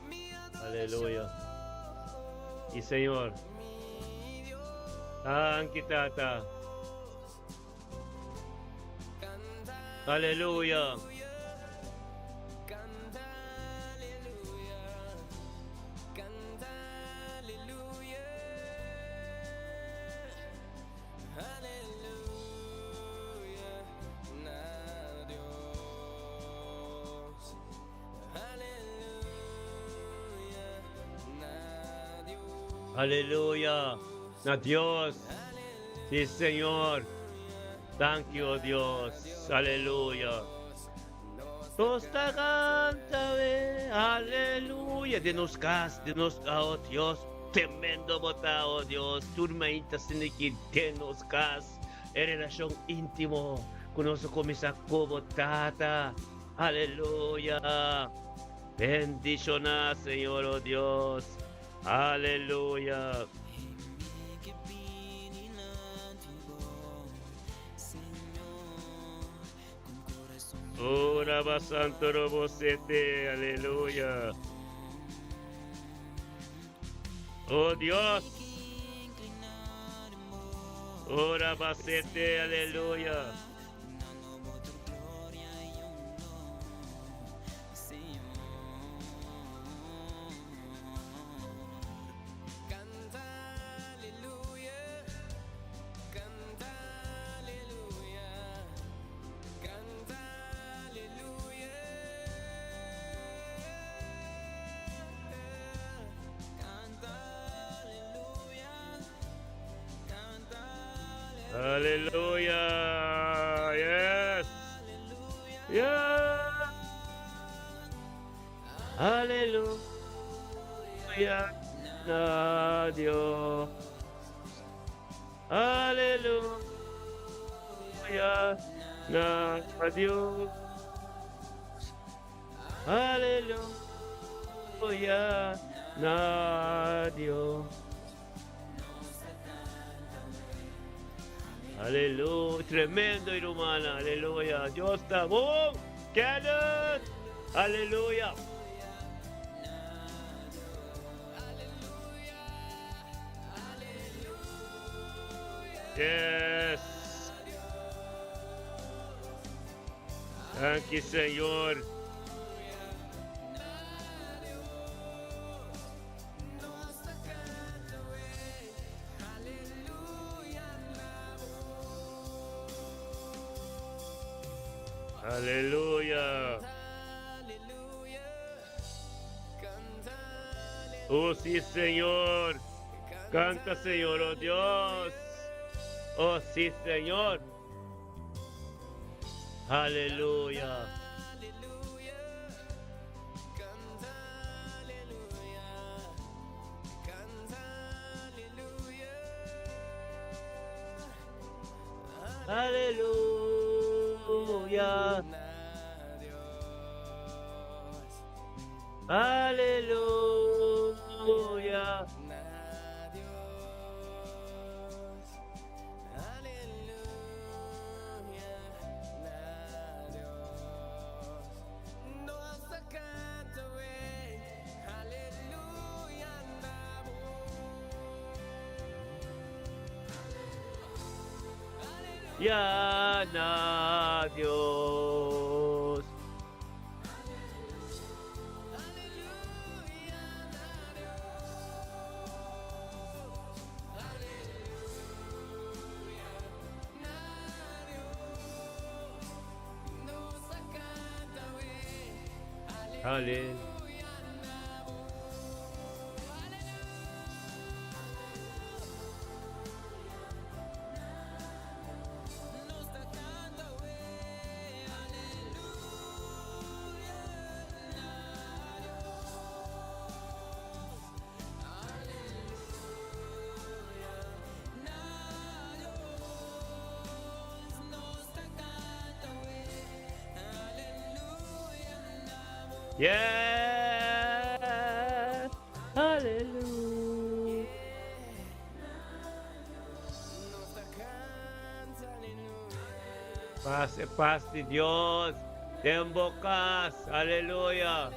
Mi Aleluya. adoracion, I Señor. mi Dios. Danki Tata. Canta Aleluya. Canta aleluya, canta aleluya, aleluya, na Dios, aleluya, na Dios. Aleluya. Na Dios. Si Señor. Thank you, Dios. Aleluya. Nos ta canta, aleluya. Den nos cas, den nos, oh Dios. Tremendo bo ta, oh Dios. Tur mainta siniki den nos cas. E relacion intimo. Cu nos a cuminsa cu bo Tata. Aleluya. Bendiciona, Señor, oh Dios. Aleluya. Mi ke bini dilanti bo, Señor, cu curason Ora Santo Robosete, aleluya. Oh Dios. Ora Basete, aleluya. Dunando bo tur gloria i honor, Señor. Canta aleluya, canta aleluya, canta aleluya. Canta aleluya, canta Aleluya. Yes. Yeah. Aleluya. Na Dios. Aleluya. Na Dios. Aleluya. Na Dios. Aleluya. Tremendo, hermana. Aleluya. Dios ta bon. Kenneth. Aleluya. Yes. Danki Señor. Aleluya. Oh sí, Señor. Canta, Señor, oh Dios. Oh sí, Señor. Aleluya. Aleluya. Aleluya. Ya na Dios. Aleluya. Yeah. Aleluya. Paz, paz di Dios. Den bo cas. Aleluya.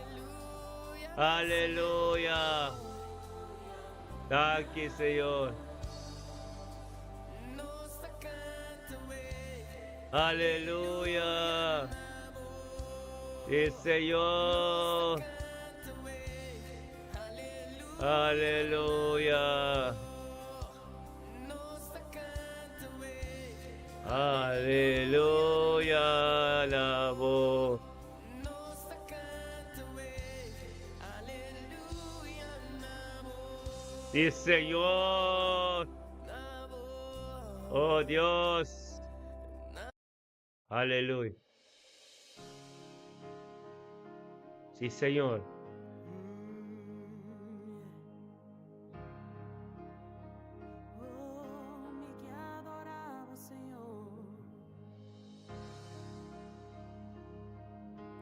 Aleluya. Danki, Señor. Aleluya. Sí, Señor. Aleluya. Aleluya. La voz. Sí, Señor. Oh Dios. Aleluya. Sí, Señor.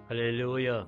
Aleluya.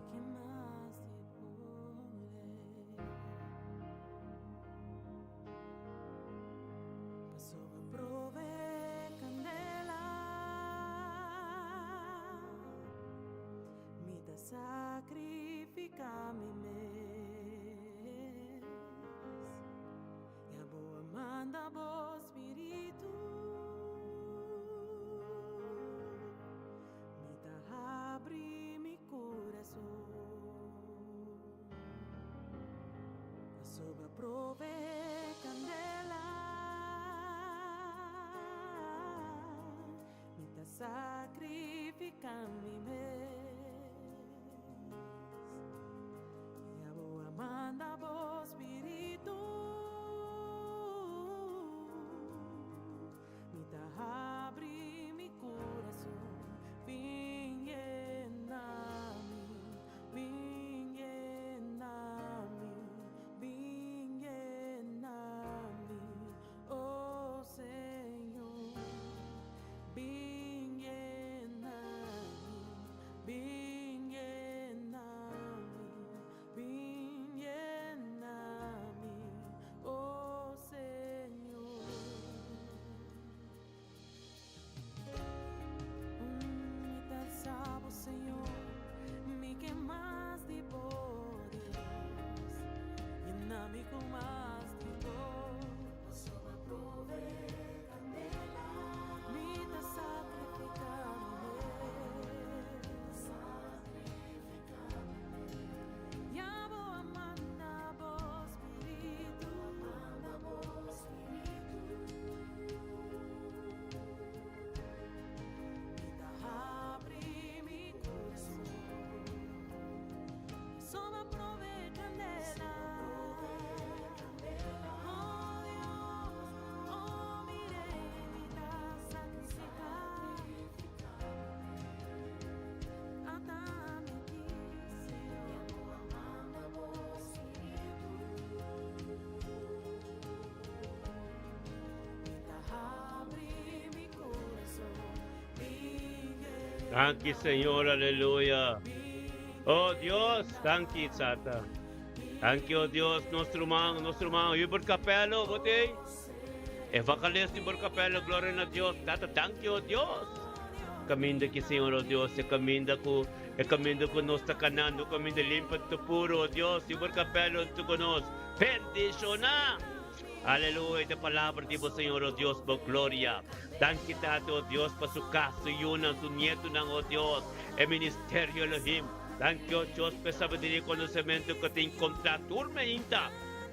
Danki Señor, aleluya. Oh Dios, danki Tata. Danki oh Dios, nos ruman, nos ruman Hubert Capello, bo t'ei? Evangelist Hubert Capello, gloria na Dios. Tata, danki oh Dios. Caminda ki Señor, oh Dios, e caminda cu e caminda cu nos ta canando, caminda limpi ta puro, oh Dios, Hubert Capello hunto cu nos. Bendiciona! Aleluya, ta palabra di bo Señor, oh Dios, bo gloria. Danki Tata, oh Dios, pa su cas, su yunan, su nietonan, oh Dios, e ministerio Elohim. Danki, oh Dios, pa e sabiduria y conocemento cu ta encontra tur meinta.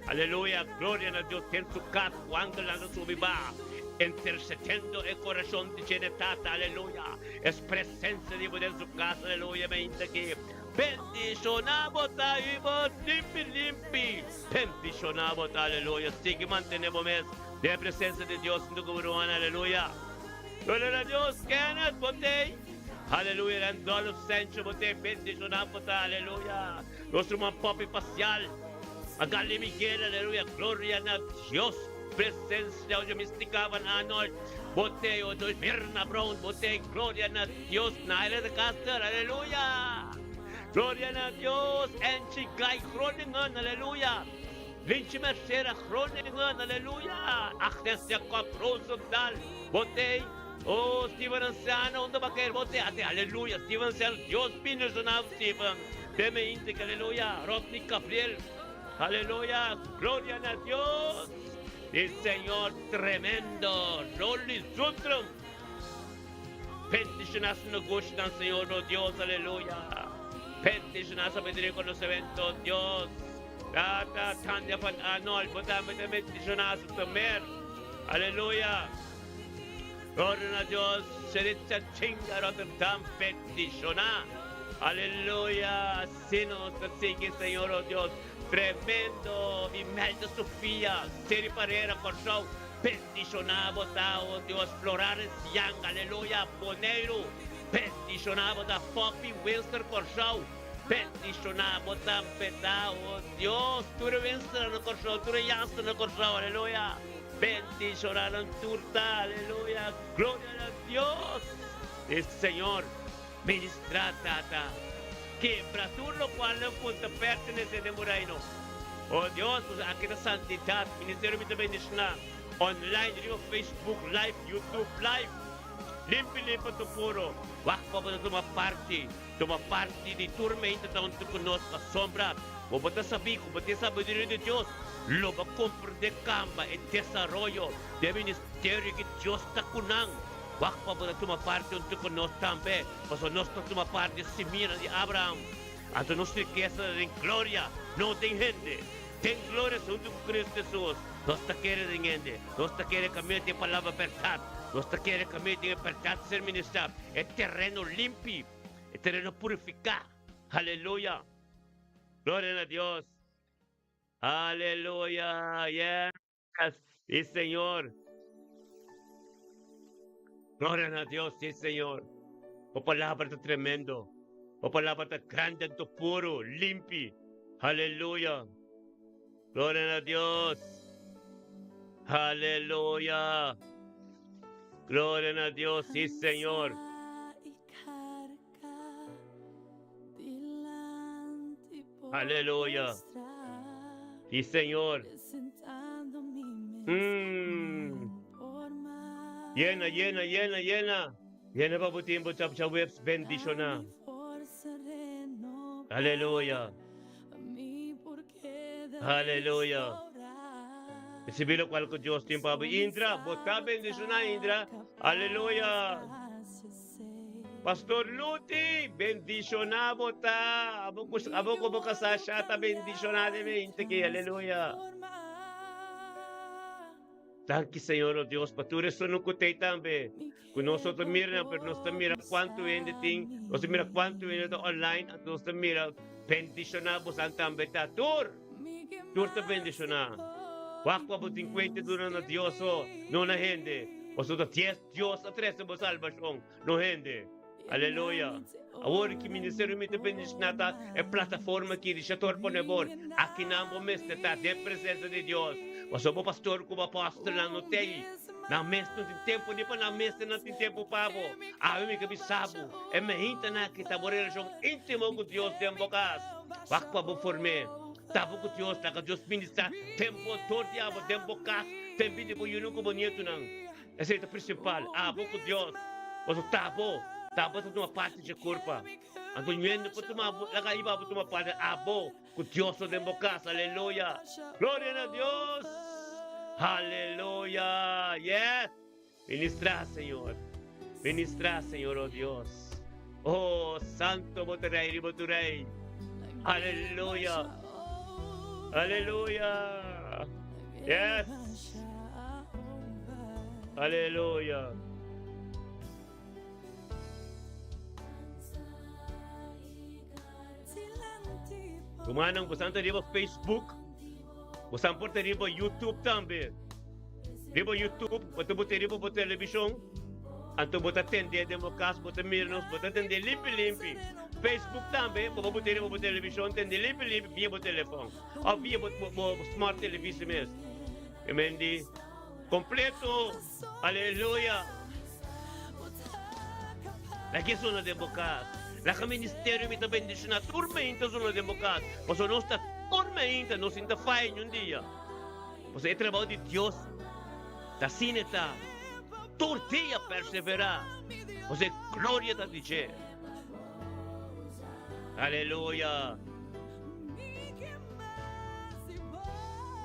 Aleluya, gloria na Dios den su cas cu angelnan ta subi baha, intercediendo e corazon di djene Tata, aleluya. Es presencia di bo den su cas, aleluya, meinta aki. Bendiciona bo ta y bo limpi limpi. Bendiciona bo ta, aleluya. Sigui mantene bo mes den e presencia di Dios hunto cu bo rumannan, aleluya. Gloria na Dios, Kenneth, bo t'ey. Aleluya, Randolph Sancho, bo t'ey. Bendiciona bo ta, aleluya. Nos ruman Poppy Pacial, Magali Miguel, aleluya. Gloria na Dios. Presencia, oye, Mystica Van Arnold, bo t'ey. Oye, Mirna Brown, bo t'ey. Gloria na Dios. Naila de Caster, aleluya. Gloria na Dios, Angie Guy Groningen, aleluya. Linchi Mercera Groningen, aleluya. Agnes Jacob Rosendaal, bo t'ey. Oh, Steven Anciano, unda bo a caer? Bo t'ey, ate, aleluya. Steven Anciano, Dios bendiciona bo, Steven. Deme intik, aleluya. Rodney Gabriel, aleluya. Gloria na Dios. E Señor tremendo. Rolly Zutrum. Bendiciona su negoshonan, Señor, oh Dios, aleluya. Bendiciona sabiduria y conocemento, Dios. Tata, Tania van Arnold, bo tambe ta bendiciona su tomer. Aleluya. Gloria na Dios, Sheritza Chinga Rotterdam, bendiciona. Aleluya. Asina nos ta sigui, Señor, oh Dios. Tremendo. Imelda Sofia, Seri Parera, Corsou. Bendishoná bo ta, o Dios, Florares Young, aleluya, Boneiru, bendishoná bo ta, Poppy Winster Kòrsou, bendishoná bo tambe ta, o Dios, tur e Winsternan na Kòrsou, tur e Youngsternan na Kòrsou, aleluya, bendishoná nan tur ta, aleluya, gloria na Dios, e Señor, ministrá, Tata, kebra tur lokual nan ku ta pertenesé den bo Reino. O Dios, nos aki ta santidat. Ministerio mi ta bendiciona online riba Facebook live, YouTube live. Limpi limpi anto puro. Wak pa bo ta tuma parti. Tuma parti di tur meinta ta hunto cu nos pasobra bo bo ta sabi cu bo tin sabiduria di Dios. Lo bo comprende camba e desaroyo di e ministerio ki Dios ta cu nan. Wak pa bo ta tuma parti hunto cu nos tambe, pasobra nos ta tuma parti di simianan di Abraham. Anto nos rikesa ta den gloria, no den hende. Den gloria huntu ku Kristu Hesus. Nos ta kere den hende. Nos ta kere kaminda tin e palabra bèrdat. Nos ta kere kaminda tin e bèrdat ser ministrá. E tereno limpi, e tereno purifiká. Aleluya! Gloria na Dios! Aleluya! Yes! Sí, Señor. Gloria na Dios, sí, Señor. Bo palabra ta tremendo. Bo palabra ta grande, anto puro, limpi. Aleluya. Gloria na Dios. Aleluya. Gloria na Dios, sí, Señor. Aleluya. Sí, Señor. Mm. Yena, yena, yena, yena. Yena pa bo timpo chap cha webs bendiciona. Aleluya. Aleluya. Recibi lo cual cu Dios tin pa bo. Indra, bo ta bendiciona, Indra. Aleluya. Pastor Luti, bendiciona bo ta. Abo cu, abo cu bo casa sha ta bendiciona den mente ki. Aleluya. Danki Señor, oh Dios, pa tur esun cu tey tambe. Cu nos no ta mira nan, pero nos ta mira cuanto hende tin, nos ta mira cuanto hende ta online, anto nos ta mira bendiciona bosan tambe ta. Tur! Tur ta bendiciona. Wak pa bo tin cuenta duna na Dios so, no na hende. Pasobra ta dies Dios a trece bo salbacion, no hende. Aleluya. Awor ki ministerio mi ta bendiciona ta e plataforma aki di Shator Pone Bor. Akinan bo mester ta den presencia di Dios. Pasobra bo pastor cu bo apostelnan no tey. Nan mes no tin tempu ni pa nan mes nan tin tempu pa bo. Awe mi ke bisa bo, e mehintanan aki ta bo relashon íntimo ku Dios den bo kas. Wak pa bo form'é. Ta bo ku Dios, laga Dios ministrá den bo dor di abo, den bo kas, den bida di bo yunan ku bo nietunan. Esei ta prinsipal, abo ku Dios. Pasobra ta bo, ta bo ta tuma parti dje kurpa. Anto ñuendo por tuma bo, laga iba bo tuma parti, abo ku Dios ta den bo kas. Aleluya! Gloria na Dios! Aleluya! Yes! Ministrá, Señor. Ministrá, Señor, oh Dios. Oh, santo bo ta rei riba tur rei. Aleluya! Aleluya! Yes! Aleluya! Rumannan, bosan ta riba Facebook, bosan por ta riba YouTube tambe. Riba YouTube, bo ta bota riba bo televishon, anto bo ta tende den bo kas, bo ta mira nos, bo ta tende limpi limpi. Facebook tambe, bo por bota riba bo televishon, tende limpi limpi via bo telefòn òf via bo bo smart televisi mes. Amen di kompleto. Aleluya! Laga e zona den bo kas. Laga ministerio mi ta bendishoná tur meinta zona den bo kas. Pasobra nos ta tur meinta, nos sin ta faya niun dia. Pasobra e trabou di Dios ta asina e ta. Tur dia perseverá, pasobra e gloria ta di dje. Aleluya!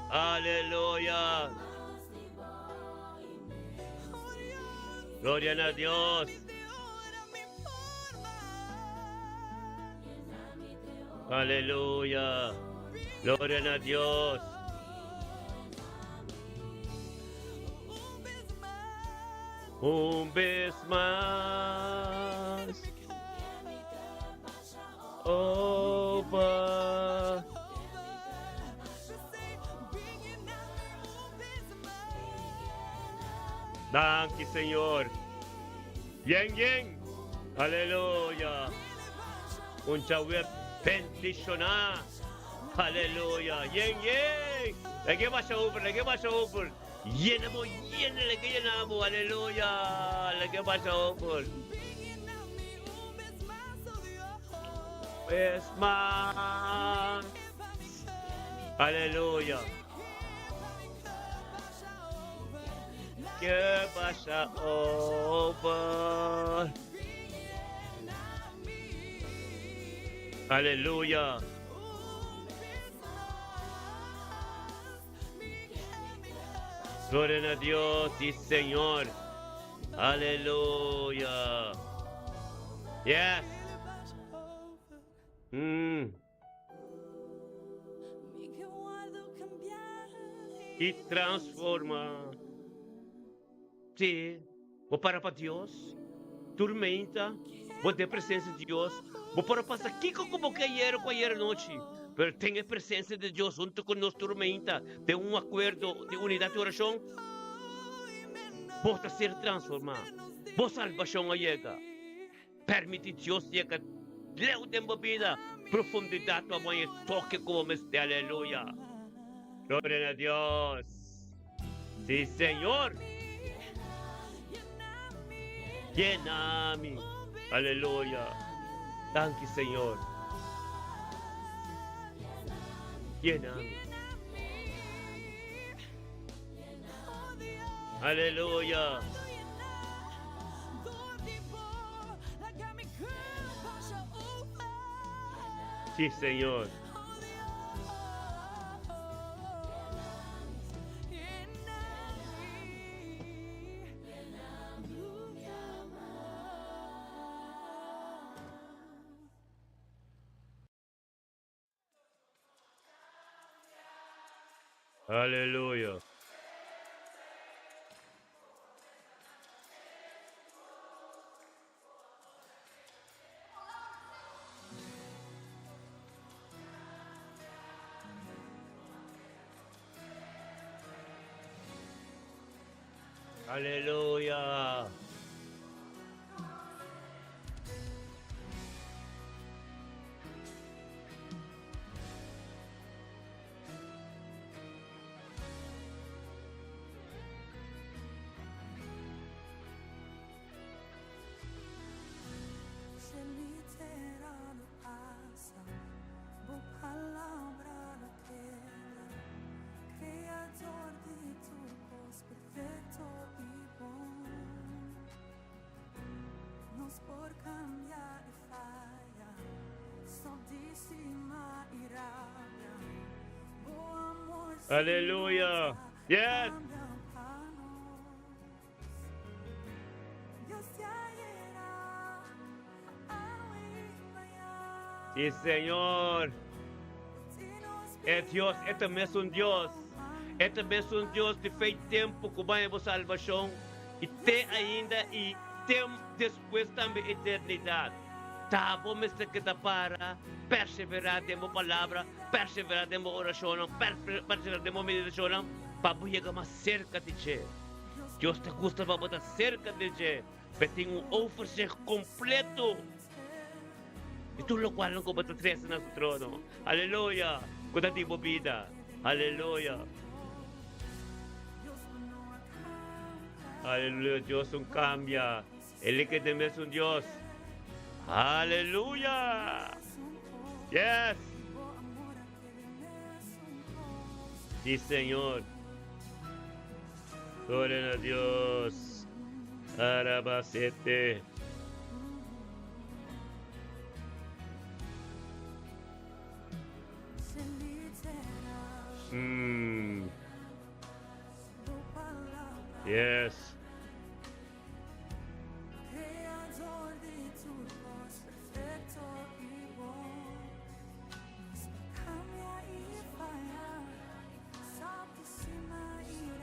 Aleluya! Gloria na Dios. Aleluya. Gloria na Dios. Un bes mas. Over. Danki Señor. Yen yen. Aleluya. Un chawet bendishoná. Aleluya. Yen yen. Lege basha over, lege basha over. Yena bo, yena, lege yena bo. Aleluya. Lege basha over. Es mas. Aleluya. Ke basha over. Aleluya. Gloria na Dios y Señor. Aleluya. Yes. Y transforma. Sí, bo para pa Dios. Tur meinta, bo den presencia di Dios. Bo por a pasa kiko ku bo ke ayer ku ayer anochi, pero ten e presencia di Dios hunto ku nos tur meinta den un akuerdo di unidat di orashon, bo ta ser transformá. Bo salbashon a yega. Permiti Dios yega leu den bo bida, profundidat pa bo haña e toke ku bo mester. Aleluya! Gloria na Dios! Si, Señor! Yena mi! Aleluya! Danki, Señor! Yena mi! Aleluya! Sí, Señor. Aleluya. Aleluya. Aleluya! Yes! Sí, Señor. E Dios, e ta mesun Dios. E ta mesun Dios di fe tempu ku baña bo salbashon i te ainda i te despues tambe eternidat. Ta bo mester keda para, perseverá den bo palabra, perseverá den bo orashonnan, perseverá den bo meditashonnan pa bo yega mas serka di dje. Dios ta gusta pa bo ta serka di dje, pa e tin un overzicht kompleto di tur lokualnan ku bo ta trese na su trono. Aleluya! Ku ta di bo bida. Aleluya! Aleluya! Dios un kambia. El e keda mesun Dios. Aleluya! Yes! Sí, Señor. Gloria na Dios. Arabasete. Yes.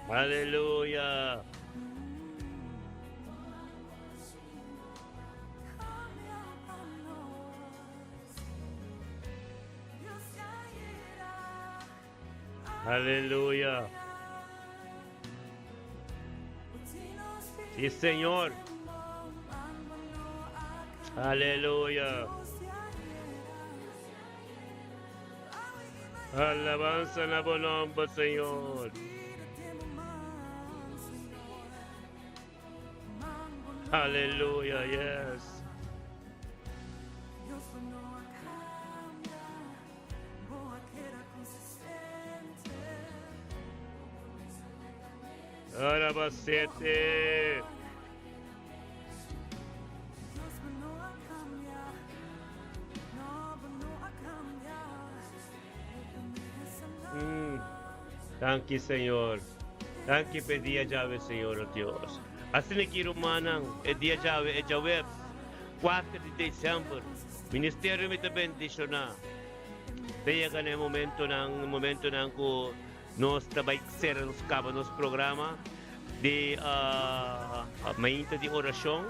Aleluya. Aleluya. Sí, Señor. Aleluya. Alabanza na bo nomber, Señor. Aleluya, yes. Arabasete. Mm. Danki, Señor. Danki p'e dia djawe, Señor, oh Dios. Asina ki, rumannan, e dia djawe, e djaweps, 4 di december, ministerio mi ta bendiciona. Ta yega na e momentonan, momentonan cu nos ta bai cera nos caba nos programa di mainta di oracion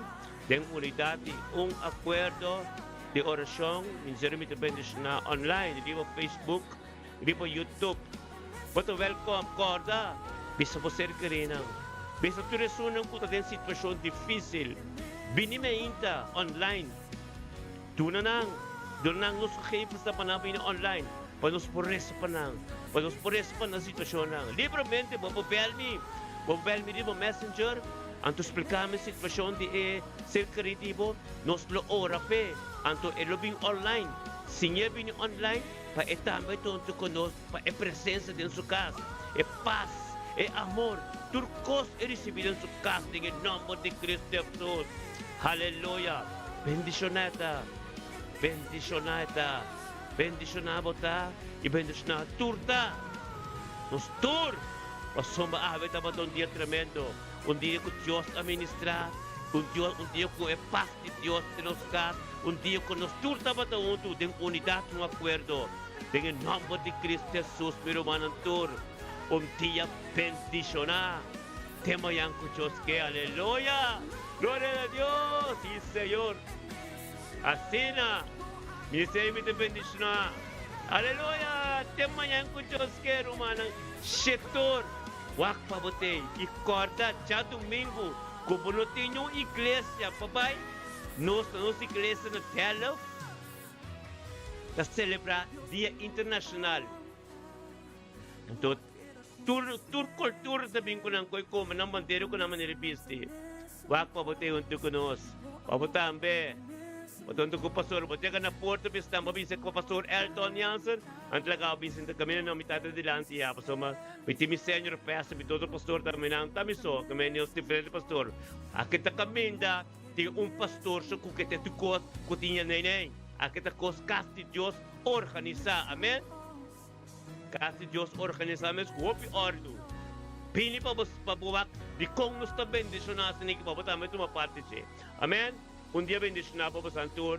den unidad di un acuerdo di oracion. Ministerio mi ta bendiciona online riba Facebook, riba YouTube. Bo ta welcome. Corda, bisa bo ser kerinan, bisa tur esunnan cu ta den situacion dificil, bini mainta online. Duna nan, duna nan nos gegevens ta pa nan bini online, pa nos por resa pa nan, pa nos por resa pa nan situacionnan. Libremente bo por bel mi, bo por bel mi riba Messenger, anto splica mi situacion di e ser keri di bo, nos lo ora p'e, anto e lo bin online. Siñ'e bini online pa e tambe tonto cu nos, pa e presencia den su cas, e paz, e amor, tur cos e ricibi den su cas den e nomber di Cristo Jesus. Haleluya! Bendishoná e ta, bendishoná e ta, bendishoná bo ta i bendishoná tur ta. Nos tur! Pasobra awe tabata un dia tremendo, un dia ku Dios a ministrá, un Dios, un dia ku e pas di Dios den nos kas, un dia ku nos tur tabata huntu den unidat, un akuerdo. Den e nòmber di Cristo Hesus, mi rumannan tur, un dia bendishoná. Te mañan cu Dios ke. Aleluya! Gloria na Dios! Si Señor. Asina, mi sey mi ta bendiciona. Aleluya! Te mañan cu Dios ke, rumannan. Shetor, wak pa bo tey. Y corda, djadumingu, cu bo no tin niun iglesia pa bay, nos na nos iglesia na Delft ta celebra Dia Internacional. Anto, Tur tur cultura ta bin cu nan coy come nan bandera cu nan manera di bisti. Wak pa bo ta hunto cu nos. Pa bo tambe. Bo ta hunto cu pastor. Bo chega na porta bisa nan bo bisa cu pastor Elton Jansen. Nan ta laga bo bisa caminda nan mi tata dilanti ya pasobra mi tin mi senior pastor mi otro pastor tambe nan ta mi so. Caminda nos diferente pastor. Aki ta caminda. Tin un pastor so ku ke te tur kos ku tin ya nei nei. Aki ta kos kas di Dios organisá. Amen. Kas di Dios organisá mes ku hopi òrdu. Bini pa bo pa bo wak dikon nos ta bendishoná asina i pa bo tambe tuma parti dje. Amen. Un dia bendishoná pa bosan tur.